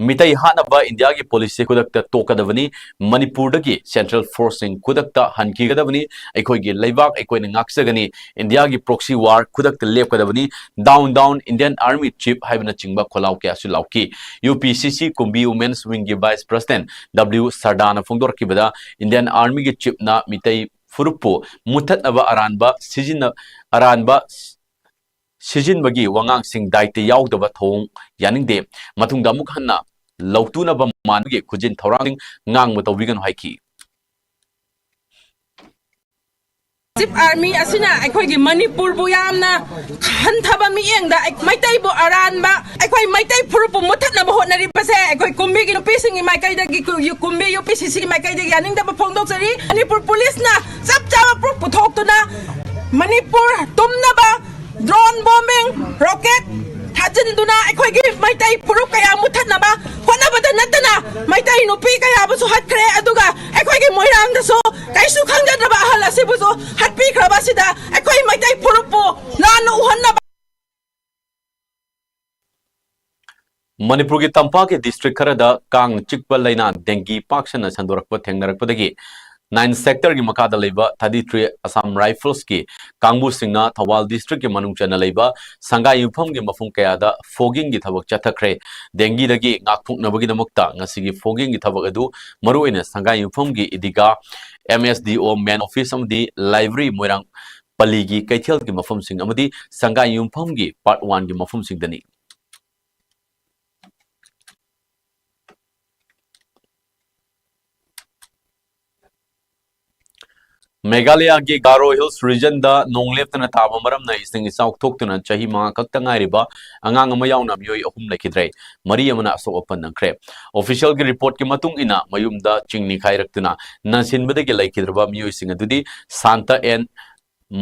ꯃꯤꯇꯩ ꯍꯥꯠꯅꯕ ꯏꯟꯗꯤꯌꯥꯒꯤ policy ꯈꯨꯗꯛꯇ ꯇꯣꯛꯀꯗꯕꯅꯤ꯫ ꯃꯅꯤꯄꯨꯔꯗꯒꯤ central forceꯁꯤꯡ ꯈꯨꯗꯛꯇ ꯍꯟꯈꯤꯒꯗꯕꯅꯤ꯫ ꯑꯩꯈꯣꯏꯒꯤ ꯂꯩꯕꯥꯛ ꯑꯩꯈꯣꯏꯅ ꯉꯥꯛꯆꯒꯅꯤ꯫ ꯏꯟꯗꯤꯌꯥꯒꯤ proxy war ꯈꯨꯗꯛꯇ ꯂꯦꯞꯀꯗꯕꯅꯤ꯫ Down, down, Indian Army Chief ꯍꯥꯏꯕꯅꯆꯤꯡꯕ ꯈꯣꯜꯂꯥꯎ ꯀꯌꯥꯁꯨ ꯂꯥꯎꯈꯤ꯫ UPCC ꯀꯨꯝꯕꯤ Women's Wingꯒꯤ Vice President W ꯁꯔꯗꯥꯅ ꯐꯣꯡꯗꯣꯔꯛꯈꯤꯕꯗ, Indian Armyꯒꯤ Chiefꯅ Meitei ꯐꯨꯔꯨꯞꯄꯨ ꯃꯨꯠꯊꯠꯅꯕ ꯑꯔꯥꯟꯕ ꯁꯤꯖꯤꯟꯅ-, ꯑꯔꯥꯟꯕ ꯁꯤꯖꯤꯟꯕꯒꯤ ꯋꯥꯉꯥꯡꯁꯤꯡ ꯗꯥꯏꯇ ꯌꯥꯎꯗꯕ ꯊꯧꯑꯣꯡ ꯌꯥꯅꯤꯡꯗꯦ꯫ ꯃꯇꯨꯡꯗ ꯑꯃꯨꯛ ꯍꯟꯅ ꯂꯧꯇꯨꯅꯕ ꯃꯥꯟꯕꯒꯤ ꯈꯨꯖꯤꯟ ꯊꯧꯔꯥꯡꯁꯤꯡ ꯉꯥꯡꯕ ꯇꯧꯕꯤꯒꯅꯨ ꯍꯥꯏꯈꯤ꯫ ꯆꯤꯞ ꯑꯥꯔꯃꯤ ꯑꯁꯤꯅ ꯑꯩꯈꯣꯏꯒꯤ ꯃꯅꯤꯄꯨꯔꯕꯨ ꯌꯥꯝꯅ ꯍꯟꯊꯕ ꯃꯤꯠꯌꯦꯡꯗ ꯑꯩ-, ꯃꯩꯇꯩꯕꯨ ꯑꯔꯥꯟꯕ, ꯑꯩꯈꯣꯏ ꯃꯩꯇꯩ ꯐꯨꯔꯨꯞꯄꯨ ꯃꯨꯠꯊꯠꯅꯕ ꯍꯣꯠꯅꯔꯤꯕꯁꯦ ꯑꯩꯈꯣꯏ ꯀꯨꯝꯕꯤꯒꯤ ꯅꯨꯄꯤꯁꯤꯡꯒꯤ ꯃꯥꯏꯀꯩꯗꯒꯤ, ꯀꯨ-, ꯌꯨ-, ꯀꯨꯝꯕꯤ ꯌꯨ ꯄꯤ ꯁꯤ ꯁꯤꯒꯤ ꯃꯥꯏꯀꯩꯗꯒꯤ ꯌꯥꯅꯤꯡꯗꯕ ꯐꯣꯡꯗꯣꯛꯆꯔꯤ꯫ ꯃꯅꯤꯄꯨꯔ ꯄꯨꯂꯤꯁꯅ ꯆꯞ ꯆꯥꯕ ꯄ꯭ꯔꯨꯐ ꯄꯨꯊꯣꯛꯇꯨꯅ ꯃꯅꯤꯄꯨꯔ ꯇꯨꯝꯅꯕ drone bombing, rocket ꯊꯥꯖꯤꯟꯗꯨꯅ ꯑꯩꯈꯣꯏꯒꯤ ꯃꯩꯇꯩ ꯐꯨꯔꯨꯞ ꯀꯌꯥ ꯃꯨꯠꯊꯠꯅꯕ ꯍꯣꯠꯅꯕꯗ ꯅꯠꯇꯅ ꯃꯩꯇꯩ ꯅꯨꯄꯤ ꯀꯌꯥꯕꯨꯁꯨ ꯍꯠꯈ꯭ꯔꯦ꯫ ꯑꯗꯨꯒ ꯑꯩꯈꯣꯏꯒꯤ ꯃꯣꯏꯔꯥꯡꯗꯁꯨ ꯀꯩꯁꯨ ꯈꯪꯖꯗ꯭ꯔꯕ ꯑꯍꯜ ꯑꯁꯤꯕꯨꯁꯨ ꯍꯠꯄꯤꯈ꯭ꯔꯕ ꯑꯁꯤꯗ ꯑꯩꯈꯣꯏ ꯃꯩꯇꯩ ꯐꯨꯔꯨꯞꯄꯨ ꯂꯥꯟꯅ ꯎꯍꯟꯅꯕ꯫ ꯃꯅꯤꯄꯨꯔꯒꯤ ꯇꯝꯄꯥꯛꯀꯤ ꯗꯤꯁꯇ꯭ꯔꯤꯛ ꯈꯔꯗ ꯀꯥꯡꯅ ꯆꯤꯛꯄ ꯂꯩꯅꯥ ꯗꯦꯡꯒꯤ ꯄꯥꯛ ꯁꯟꯅ ꯁꯟꯗꯣꯔꯛꯄ ꯊꯦꯡꯅꯔꯛꯄꯗꯒꯤ ꯅꯥꯏꯟ ꯁꯦꯛꯇꯔꯒꯤ ꯃꯈꯥꯗ ꯂꯩꯕ thirty three Assam Riflesꯀꯤ ꯀꯥꯡꯕꯨꯁꯤꯡꯅ ꯊꯧꯕꯥꯜ ꯗꯤꯁꯇ꯭ꯔꯤꯛꯀꯤ ꯃꯅꯨꯡ ꯆꯟꯅ ꯂꯩꯕ ꯁꯪꯒꯥꯏ ꯌꯨꯝꯐꯝꯒꯤ ꯃꯐꯝ ꯀꯌꯥꯗ foggingꯒꯤ ꯊꯕꯛ ꯆꯠꯊꯈ꯭ꯔꯦ꯫ ꯗꯦꯡꯒꯤꯗꯒꯤ ꯉꯥꯛꯊꯣꯛꯅꯕꯒꯤꯗꯃꯛꯇ ꯉꯁꯤꯒꯤ foggingꯒꯤ ꯊꯕꯛ ꯑꯗꯨ ꯃꯔꯨꯑꯣꯏꯅ ꯁꯪꯒꯥꯏ ꯌꯨꯝꯐꯝꯒꯤ ꯏꯗꯤꯒꯥ, M S D O main office ꯑꯃꯗꯤ library, ꯃꯣꯏꯔꯥꯡ ꯄꯜꯂꯤꯒꯤ ꯀꯩꯊꯦꯜꯒꯤ ꯃꯐꯝꯁꯤꯡ ꯑꯃꯗꯤ ꯁꯪꯒꯥꯏ ꯌꯨꯝꯐꯝꯒꯤ part oneꯒꯤ ꯃꯐꯝꯁꯤꯡꯗꯅꯤ꯫ ꯃꯦꯘꯥꯂꯌꯥꯒꯤ ꯒꯥꯔꯣ ꯍꯤꯜꯁ ꯔꯤꯖꯟꯗ ꯅꯣꯡ ꯂꯦꯞꯇꯅ ꯇꯥꯕ ꯃꯔꯝꯅ ꯏꯁꯤꯡ ꯏꯆꯥꯎ ꯊꯣꯛꯇꯨꯅ ꯆꯍꯤ ꯃꯉꯥ ꯈꯛꯇ ꯉꯥꯏꯔꯤꯕ ꯑꯉꯥꯡ ꯑꯃ ꯌꯥꯎꯅ ꯃꯤꯑꯣꯏ ꯑꯍꯨꯝ ꯂꯩꯈꯤꯗ꯭ꯔꯦ꯫ ꯃꯔꯤ ꯑꯃꯅ ꯑꯁꯣꯛ ꯑꯄꯟ ꯅꯪꯈ꯭ꯔꯦ꯫ Officialꯒꯤ reportꯀꯤ ꯃꯇꯨꯡ ꯏꯟꯅ ꯃꯌꯨꯝꯗ ꯆꯤꯡ ꯅꯤꯡꯈꯥꯏꯔꯛꯇꯨꯅ ꯅꯟꯁꯤꯟꯕꯗꯒꯤ ꯂꯩꯈꯤꯗ꯭ꯔꯕ ꯃꯤꯑꯣꯏꯁꯤꯡ ꯑꯗꯨꯗꯤ ꯁꯥꯟꯇ ꯑꯦꯟ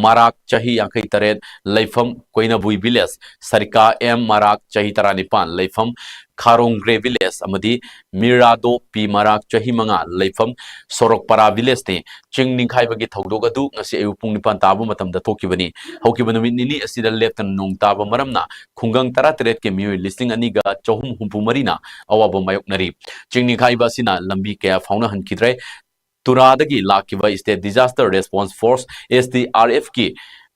ꯃꯔꯥꯛ, ꯆꯍꯤ ꯌꯥꯡꯈꯩ ꯇꯔꯦꯠ, ꯂꯩꯐꯝ ꯀꯣꯏꯅꯕꯨꯏ village, ꯁꯔꯤꯀꯥ ꯑꯦꯝ ꯃꯔꯥꯛ, ꯆꯍꯤ ꯇꯔꯥꯅꯤꯄꯥꯟ, ꯂꯩꯐꯝ ꯈꯥꯔꯣꯡꯒ꯭ꯔꯦ village ꯑꯃꯗꯤ ꯃꯤꯔꯥꯗꯣ ꯄꯤ ꯃꯔꯥꯛ, ꯆꯍꯤ ꯃꯉꯥ, ꯂꯩꯐꯝ ꯁꯣꯔꯣꯛꯄꯔꯥ villageꯅꯤ꯫ ꯆꯤꯡ ꯅꯤꯡꯈꯥꯏꯕꯒꯤ ꯊꯧꯗꯣꯛ ꯑꯗꯨ ꯉꯁꯤ ꯑꯌꯨꯛ ꯄꯨꯡ ꯅꯤꯄꯥꯟ ꯇꯥꯕ ꯃꯇꯝꯗ ꯊꯣꯛꯈꯤꯕꯅꯤ꯫ ꯍꯧꯈꯤꯕ ꯅꯨꯃꯤꯠ ꯅꯤꯅꯤ ꯑꯁꯤꯗ ꯂꯦꯞꯇꯅ ꯅꯣꯡ ꯇꯥꯕ ꯃꯔꯝꯅ ꯈꯨꯡꯒꯪ ꯇꯔꯥꯇꯔꯦꯠꯀꯤ ꯃꯤꯑꯣꯏ ꯂꯤꯁꯤꯡ ꯑꯅꯤꯒ ꯆꯍꯨꯝ ꯍꯨꯝꯐꯨ ꯃꯔꯤꯅ ꯑꯋꯥꯕ ꯃꯥꯌꯣꯛꯅꯔꯤ꯫ ꯆꯤꯡ ꯅꯤꯡꯈꯥꯏꯕ ꯑꯁꯤꯅ ꯂꯝꯕꯤ ꯀꯌꯥ ꯐꯥꯎꯅꯍꯟꯈꯤꯗ꯭ꯔꯦ꯫ ꯇꯨꯔꯥꯗꯒꯤ ꯂꯥꯛꯈꯤꯕ State Disaster Response Force, S D R Fꯀꯤ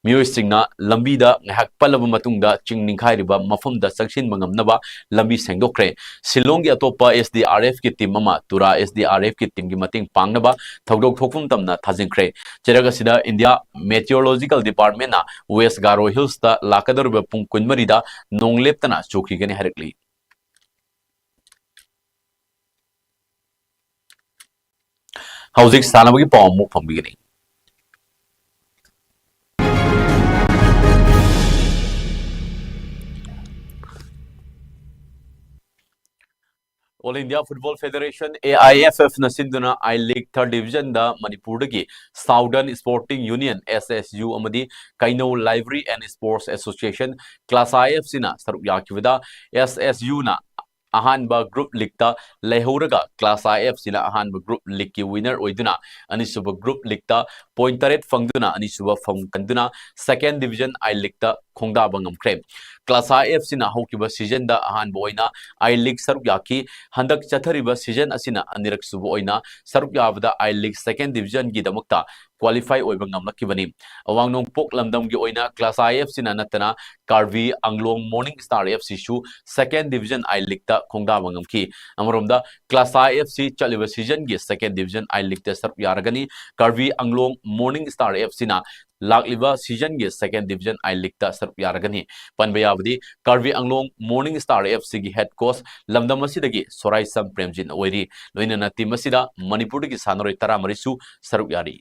ꯃꯤꯑꯣꯏꯁꯤꯡꯅ ꯂꯝꯕꯤꯗ ꯉꯥꯏꯍꯥꯛ ꯄꯜꯂꯕ ꯃꯇꯨꯡꯗ ꯆꯤꯡ ꯅꯤꯡꯈꯥꯏꯔꯤꯕ ꯃꯐꯝꯗ ꯆꯪꯁꯤꯟꯕ ꯉꯝꯅꯕ ꯂꯝꯕꯤ ꯁꯦꯡꯗꯣꯛꯈ꯭ꯔꯦ꯫ ꯁꯤꯂꯣꯡꯒꯤ ꯑꯇꯣꯞꯄ S D R Fꯀꯤ team ꯑꯃ ꯇꯨꯔꯥ S D R Fꯀꯤ teamꯒꯤ ꯃꯇꯦꯡ ꯄꯥꯡꯅꯕ ꯊꯧꯗꯣꯛ ꯊꯣꯛꯐꯝ ꯇꯝꯅ ꯊꯥꯖꯤꯟꯈ꯭ꯔꯦ꯫ ꯆꯦꯔꯛ ꯑꯁꯤꯗ India Meteorological Departmentꯅ West Garo Hillsꯇ ꯂꯥꯛꯀꯗꯧꯔꯤꯕ ꯄꯨꯡ ꯀꯨꯟꯃꯔꯤꯗ ꯅꯣꯡ ꯂꯦꯞꯇꯅ ꯆꯨꯈꯤꯒꯅꯤ ꯍꯥꯏꯔꯛꯂꯤ꯫ ꯍꯧꯖꯤꯛ ꯁꯥꯟꯅꯕꯒꯤ ꯄꯥꯎ ꯑꯃꯨꯛ ꯐꯪꯕꯤꯒꯅꯤ꯫ All India Football Federation, A I F F ꯅ ꯁꯤꯟꯗꯨꯅ I League Third Division ꯗ ꯃꯅꯤꯄꯨꯔꯗꯒꯤ Southern Sporting Union, S S U, ꯑꯃꯗꯤ ꯀꯩꯅꯧ Library and Sports Association, CLASA F C ꯅ ꯁꯔꯨꯛ ꯌꯥꯈꯤꯕꯗ S S U ꯅ ꯑꯍꯥꯟꯕ Group League ꯇ ꯂꯩꯍꯧꯔꯒ, CLASA F C ꯅ ꯑꯍꯥꯟꯕ Group League ꯀꯤ winner ꯑꯣꯏꯗꯨꯅ ꯑꯅꯤꯁꯨꯕ Group League ꯇ point ꯇꯔꯦꯠ ꯐꯪꯗꯨꯅ ꯑꯅꯤꯁꯨꯕ ꯐꯝ ꯀꯟꯗꯨꯅ Second Division I League ꯇ ꯈꯣꯡꯗꯥꯕ ꯉꯝꯈ꯭ꯔꯦ꯫ CLASA F C ꯅ ꯍꯧꯈꯤꯕ season ꯗ ꯑꯍꯥꯟꯕ ꯑꯣꯏꯅ I League ꯁꯔꯨꯛ ꯌꯥꯈꯤ꯫ ꯍꯟꯗꯛ ꯆꯠꯊꯔꯤꯕ season ꯑꯁꯤꯅ ꯑꯅꯤꯔꯛ ꯁꯨꯕ ꯑꯣꯏꯅ ꯁꯔꯨꯛ ꯌꯥꯕꯗ I League Second Division ꯒꯤꯗꯃꯛꯇ qualify ꯑꯣꯏꯕ ꯉꯝꯂꯛꯈꯤꯕꯅꯤ꯫ ꯑꯋꯥꯡ ꯅꯣꯡꯄꯣꯛ ꯂꯝꯗꯝꯒꯤ ꯑꯣꯏꯅ CLASA F C ꯅ ꯅꯠꯇꯅ Karbi Anglong Morning Star F C ꯁꯨ Second Division I League ꯇ ꯈꯣꯡꯗꯥꯕ ꯉꯝꯈꯤ꯫ ꯑꯃꯔꯣꯝꯗ, CLASA F C ꯆꯠꯂꯤꯕ season ꯒꯤ Second Division I League ꯇ ꯁꯔꯨꯛ ꯌꯥꯔꯒꯅꯤ꯫ Karbi Anglong Morning Star F C ꯅ ꯂꯥꯛꯂꯤꯕ season ꯒꯤ Second Division I League ꯇ ꯁꯔꯨꯛ ꯌꯥꯔꯒꯅꯤ꯫ ꯄꯟꯕ ꯌꯥꯕꯗꯤ, Karbi Anglong Morning Star F C ꯒꯤ head coach ꯂꯝꯗꯝ ꯑꯁꯤꯗꯒꯤ ꯁꯣꯔꯥꯏꯁꯝ ꯄ꯭ꯔꯦꯝꯖꯤꯠ ꯑꯣꯏꯔꯤ꯫ ꯂꯣꯏꯅꯅ team ꯑꯁꯤꯗ ꯃꯅꯤꯄꯨꯔꯗꯒꯤ ꯁꯥꯟꯅꯔꯣꯏ ꯇꯔꯥꯃꯔꯤꯁꯨ ꯁꯔꯨꯛ ꯌꯥꯔꯤ꯫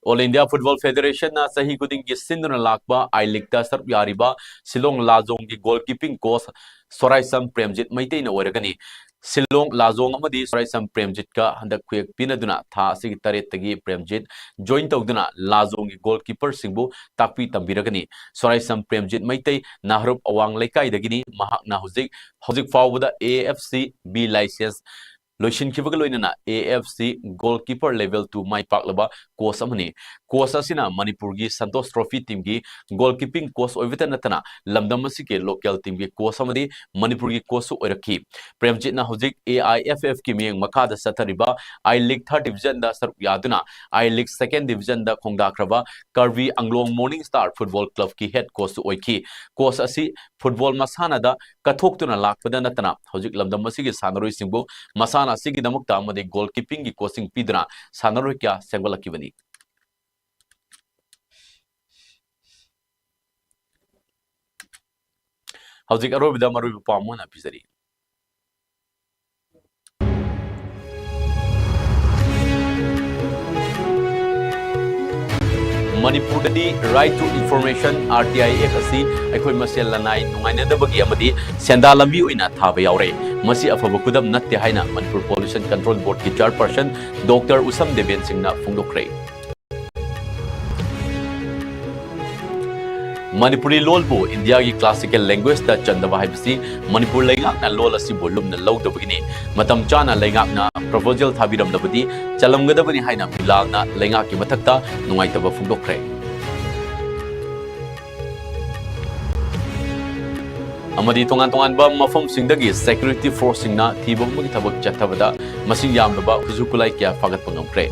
All India Football Federation ꯅ ꯆꯍꯤ ꯈꯨꯗꯤꯡꯒꯤ ꯁꯤꯟꯗꯨꯅ ꯂꯥꯛꯄ I League ꯇ ꯁꯔꯨꯛ ꯌꯥꯔꯤꯕ ꯁꯤꯂꯣꯡ ꯂꯥꯖꯣꯡꯒꯤ goalkeeping coach ꯁꯣꯔꯥꯏꯁꯝ ꯄ꯭ꯔꯦꯝꯖꯤꯠ ꯃꯩꯇꯩꯅ ꯑꯣꯏꯔꯒꯅꯤ꯫ ꯁꯤꯂꯣꯡ ꯂꯥꯖꯣꯡ ꯑꯃꯗꯤ ꯁꯣꯔꯥꯏꯁꯝ ꯄ꯭ꯔꯦꯝꯖꯤꯠꯀ ꯍꯟꯗꯛ ꯈꯨꯌꯦꯛ ꯄꯤꯅꯗꯨꯅ ꯊꯥ ꯑꯁꯤꯒꯤ ꯇꯔꯦꯠꯇꯒꯤ ꯄ꯭ꯔꯦꯝꯖꯤꯠ join ꯇꯧꯗꯨꯅ ꯂꯥꯖꯣꯡꯒꯤ goalkeeper ꯁꯤꯡꯕꯨ ꯇꯥꯛꯄꯤ ꯇꯝꯕꯤꯔꯒꯅꯤ꯫ ꯁꯣꯔꯥꯏꯁꯝ ꯄ꯭ꯔꯦꯝꯖꯤꯠ ꯃꯩꯇꯩ ꯅꯥꯍꯔꯨꯞ ꯑꯋꯥꯡ ꯂꯩꯀꯥꯏꯗꯒꯤꯅꯤ꯫ ꯃꯍꯥꯛꯅ ꯍꯧꯖꯤꯛ, ꯍꯧꯖꯤꯛ ꯐꯥꯎꯕꯗ A F C B license ꯂꯣꯏꯁꯤꯟꯈꯤꯕꯒ ꯂꯣꯏꯅꯅ A F C goalkeeper level two ꯃꯥꯏ ꯄꯥꯛꯂꯕ coach ꯑꯃꯅꯤ꯫ Coach ꯑꯁꯤꯅ ꯃꯅꯤꯄꯨꯔꯒꯤ ꯁꯟꯇꯣꯁ trophy team ꯒꯤ goalkeeping coach ꯑꯣꯏꯕꯇ ꯅꯠꯇꯅ ꯂꯝꯗꯝ ꯑꯁꯤꯒꯤ local team ꯒꯤ coach ꯑꯃꯗꯤ ꯃꯅꯤꯄꯨꯔꯒꯤ coach ꯁꯨ ꯑꯣꯏꯔꯛꯈꯤ꯫ ꯄ꯭ꯔꯦꯝꯖꯤꯠꯅ ꯍꯧꯖꯤꯛ A I F F ꯀꯤ ꯃꯤꯠꯌꯦꯡ ꯃꯈꯥꯗ ꯆꯠꯊꯔꯤꯕ I League Third Division ꯗ ꯁꯔꯨꯛ ꯌꯥꯗꯨꯅ I League Second Division the ꯈꯣꯡꯗꯥꯈ꯭ꯔꯕ Karbi Anglong Morning Star Football Club ꯀꯤ head coach ꯁꯨ ꯑꯣꯏꯈꯤ꯫ Coach ꯑꯁꯤ football ꯃꯁꯥꯟꯅꯗ ꯀꯠꯊꯣꯛꯇꯨꯅ ꯂꯥꯛꯄꯗ ꯅꯠꯇꯅ ꯍꯧꯖꯤꯛ ꯂꯝꯗꯝ ꯑꯁꯤꯒꯤ ꯁꯥꯟꯅꯔꯣꯏꯁꯤꯡꯕꯨ ꯃꯁꯥꯟꯅ ꯑꯁꯤꯒꯤꯗꯃꯛꯇ ꯑꯃꯗꯤ goalkeeping ꯒꯤ coaching ꯄꯤꯗꯨꯅ ꯁꯥꯟꯅꯔꯣꯏ ꯀꯌꯥ ꯁꯦꯝꯒꯠꯂꯛꯈꯤꯕꯅꯤ꯫ ꯍꯧꯖꯤꯛ ꯑꯔꯣꯏꯕꯗ ꯃꯔꯨꯑꯣꯏꯕ ꯄꯥꯎ ꯑꯃ ꯑꯣꯏꯅ ꯄꯤꯖꯔꯤ꯫ ꯃꯅꯤꯄꯨꯔꯗꯗꯤ Right to Information, R T I Act ꯑꯁꯤ ꯑꯩꯈꯣꯏ ꯃꯁꯦꯜ ꯂꯅꯥꯏ ꯅꯨꯡꯉꯥꯏꯅꯗꯕꯒꯤ ꯑꯃꯗꯤ ꯁꯦꯟꯗꯥ ꯂꯝꯕꯤ ꯑꯣꯏꯅ ꯊꯥꯕ ꯌꯥꯎꯔꯦ꯫ ꯃꯁꯤ ꯑꯐꯕ ꯈꯨꯗꯝ ꯅꯠꯇꯦ ꯍꯥꯏꯅ ꯃꯅꯤꯄꯨꯔ Pollution Control Board ꯀꯤ chairperson Doctor ꯎꯁꯝ ꯗꯦꯕꯦꯟ ꯁꯤꯡꯅ ꯐꯣꯡꯗꯣꯛꯈ꯭ꯔꯦ꯫ ꯃꯅꯤꯄꯨꯔꯤ ꯂꯣꯜꯕꯨ ꯏꯟꯗꯤꯌꯥꯒꯤ classical language ꯇ ꯆꯟꯗꯕ ꯍꯥꯏꯕꯁꯤ ꯃꯅꯤꯄꯨꯔ ꯂꯩꯉꯥꯛꯅ ꯂꯣꯜ ꯑꯁꯤꯕꯨ ꯂꯨꯝꯅ ꯂꯧꯗꯕꯒꯤꯅꯤ꯫ ꯃꯇꯝ ꯆꯥꯅ ꯂꯩꯉꯥꯛꯅ proposal ꯊꯥꯕꯤꯔꯝꯂꯕꯗꯤ ꯆꯜꯂꯝꯒꯗꯕꯅꯤ ꯍꯥꯏꯅ ꯃꯤꯂꯥꯜꯅ ꯂꯩꯉꯥꯛꯀꯤ ꯃꯊꯛꯇ ꯅꯨꯡꯉꯥꯏꯇꯕ ꯐꯣꯡꯗꯣꯛꯈ꯭ꯔꯦ꯫ ꯑꯃꯗꯤ ꯇꯣꯉꯥꯟ ꯇꯣꯉꯥꯟꯕ ꯃꯐꯝꯁꯤꯡꯗꯒꯤ security force ꯁꯤꯡꯅ ꯊꯤꯕ ꯍꯨꯝꯕꯒꯤ ꯊꯕꯛ ꯆꯠꯊꯕꯗ ꯃꯁꯤꯡ ꯌꯥꯝꯂꯕ ꯈꯨꯠꯁꯨ ꯈꯨꯠꯂꯥꯏ ꯀꯌꯥ ꯐꯥꯒꯠꯄ ꯉꯝꯈ꯭ꯔꯦ꯫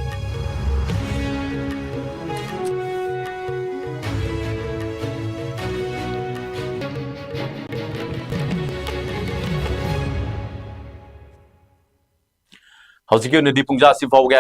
ꯍꯧꯖꯤꯛꯀꯤ ꯑꯣꯏꯅꯗꯤ ꯄꯨꯡꯖꯥ ꯑꯁꯤ ꯐꯥꯎꯕꯒꯤ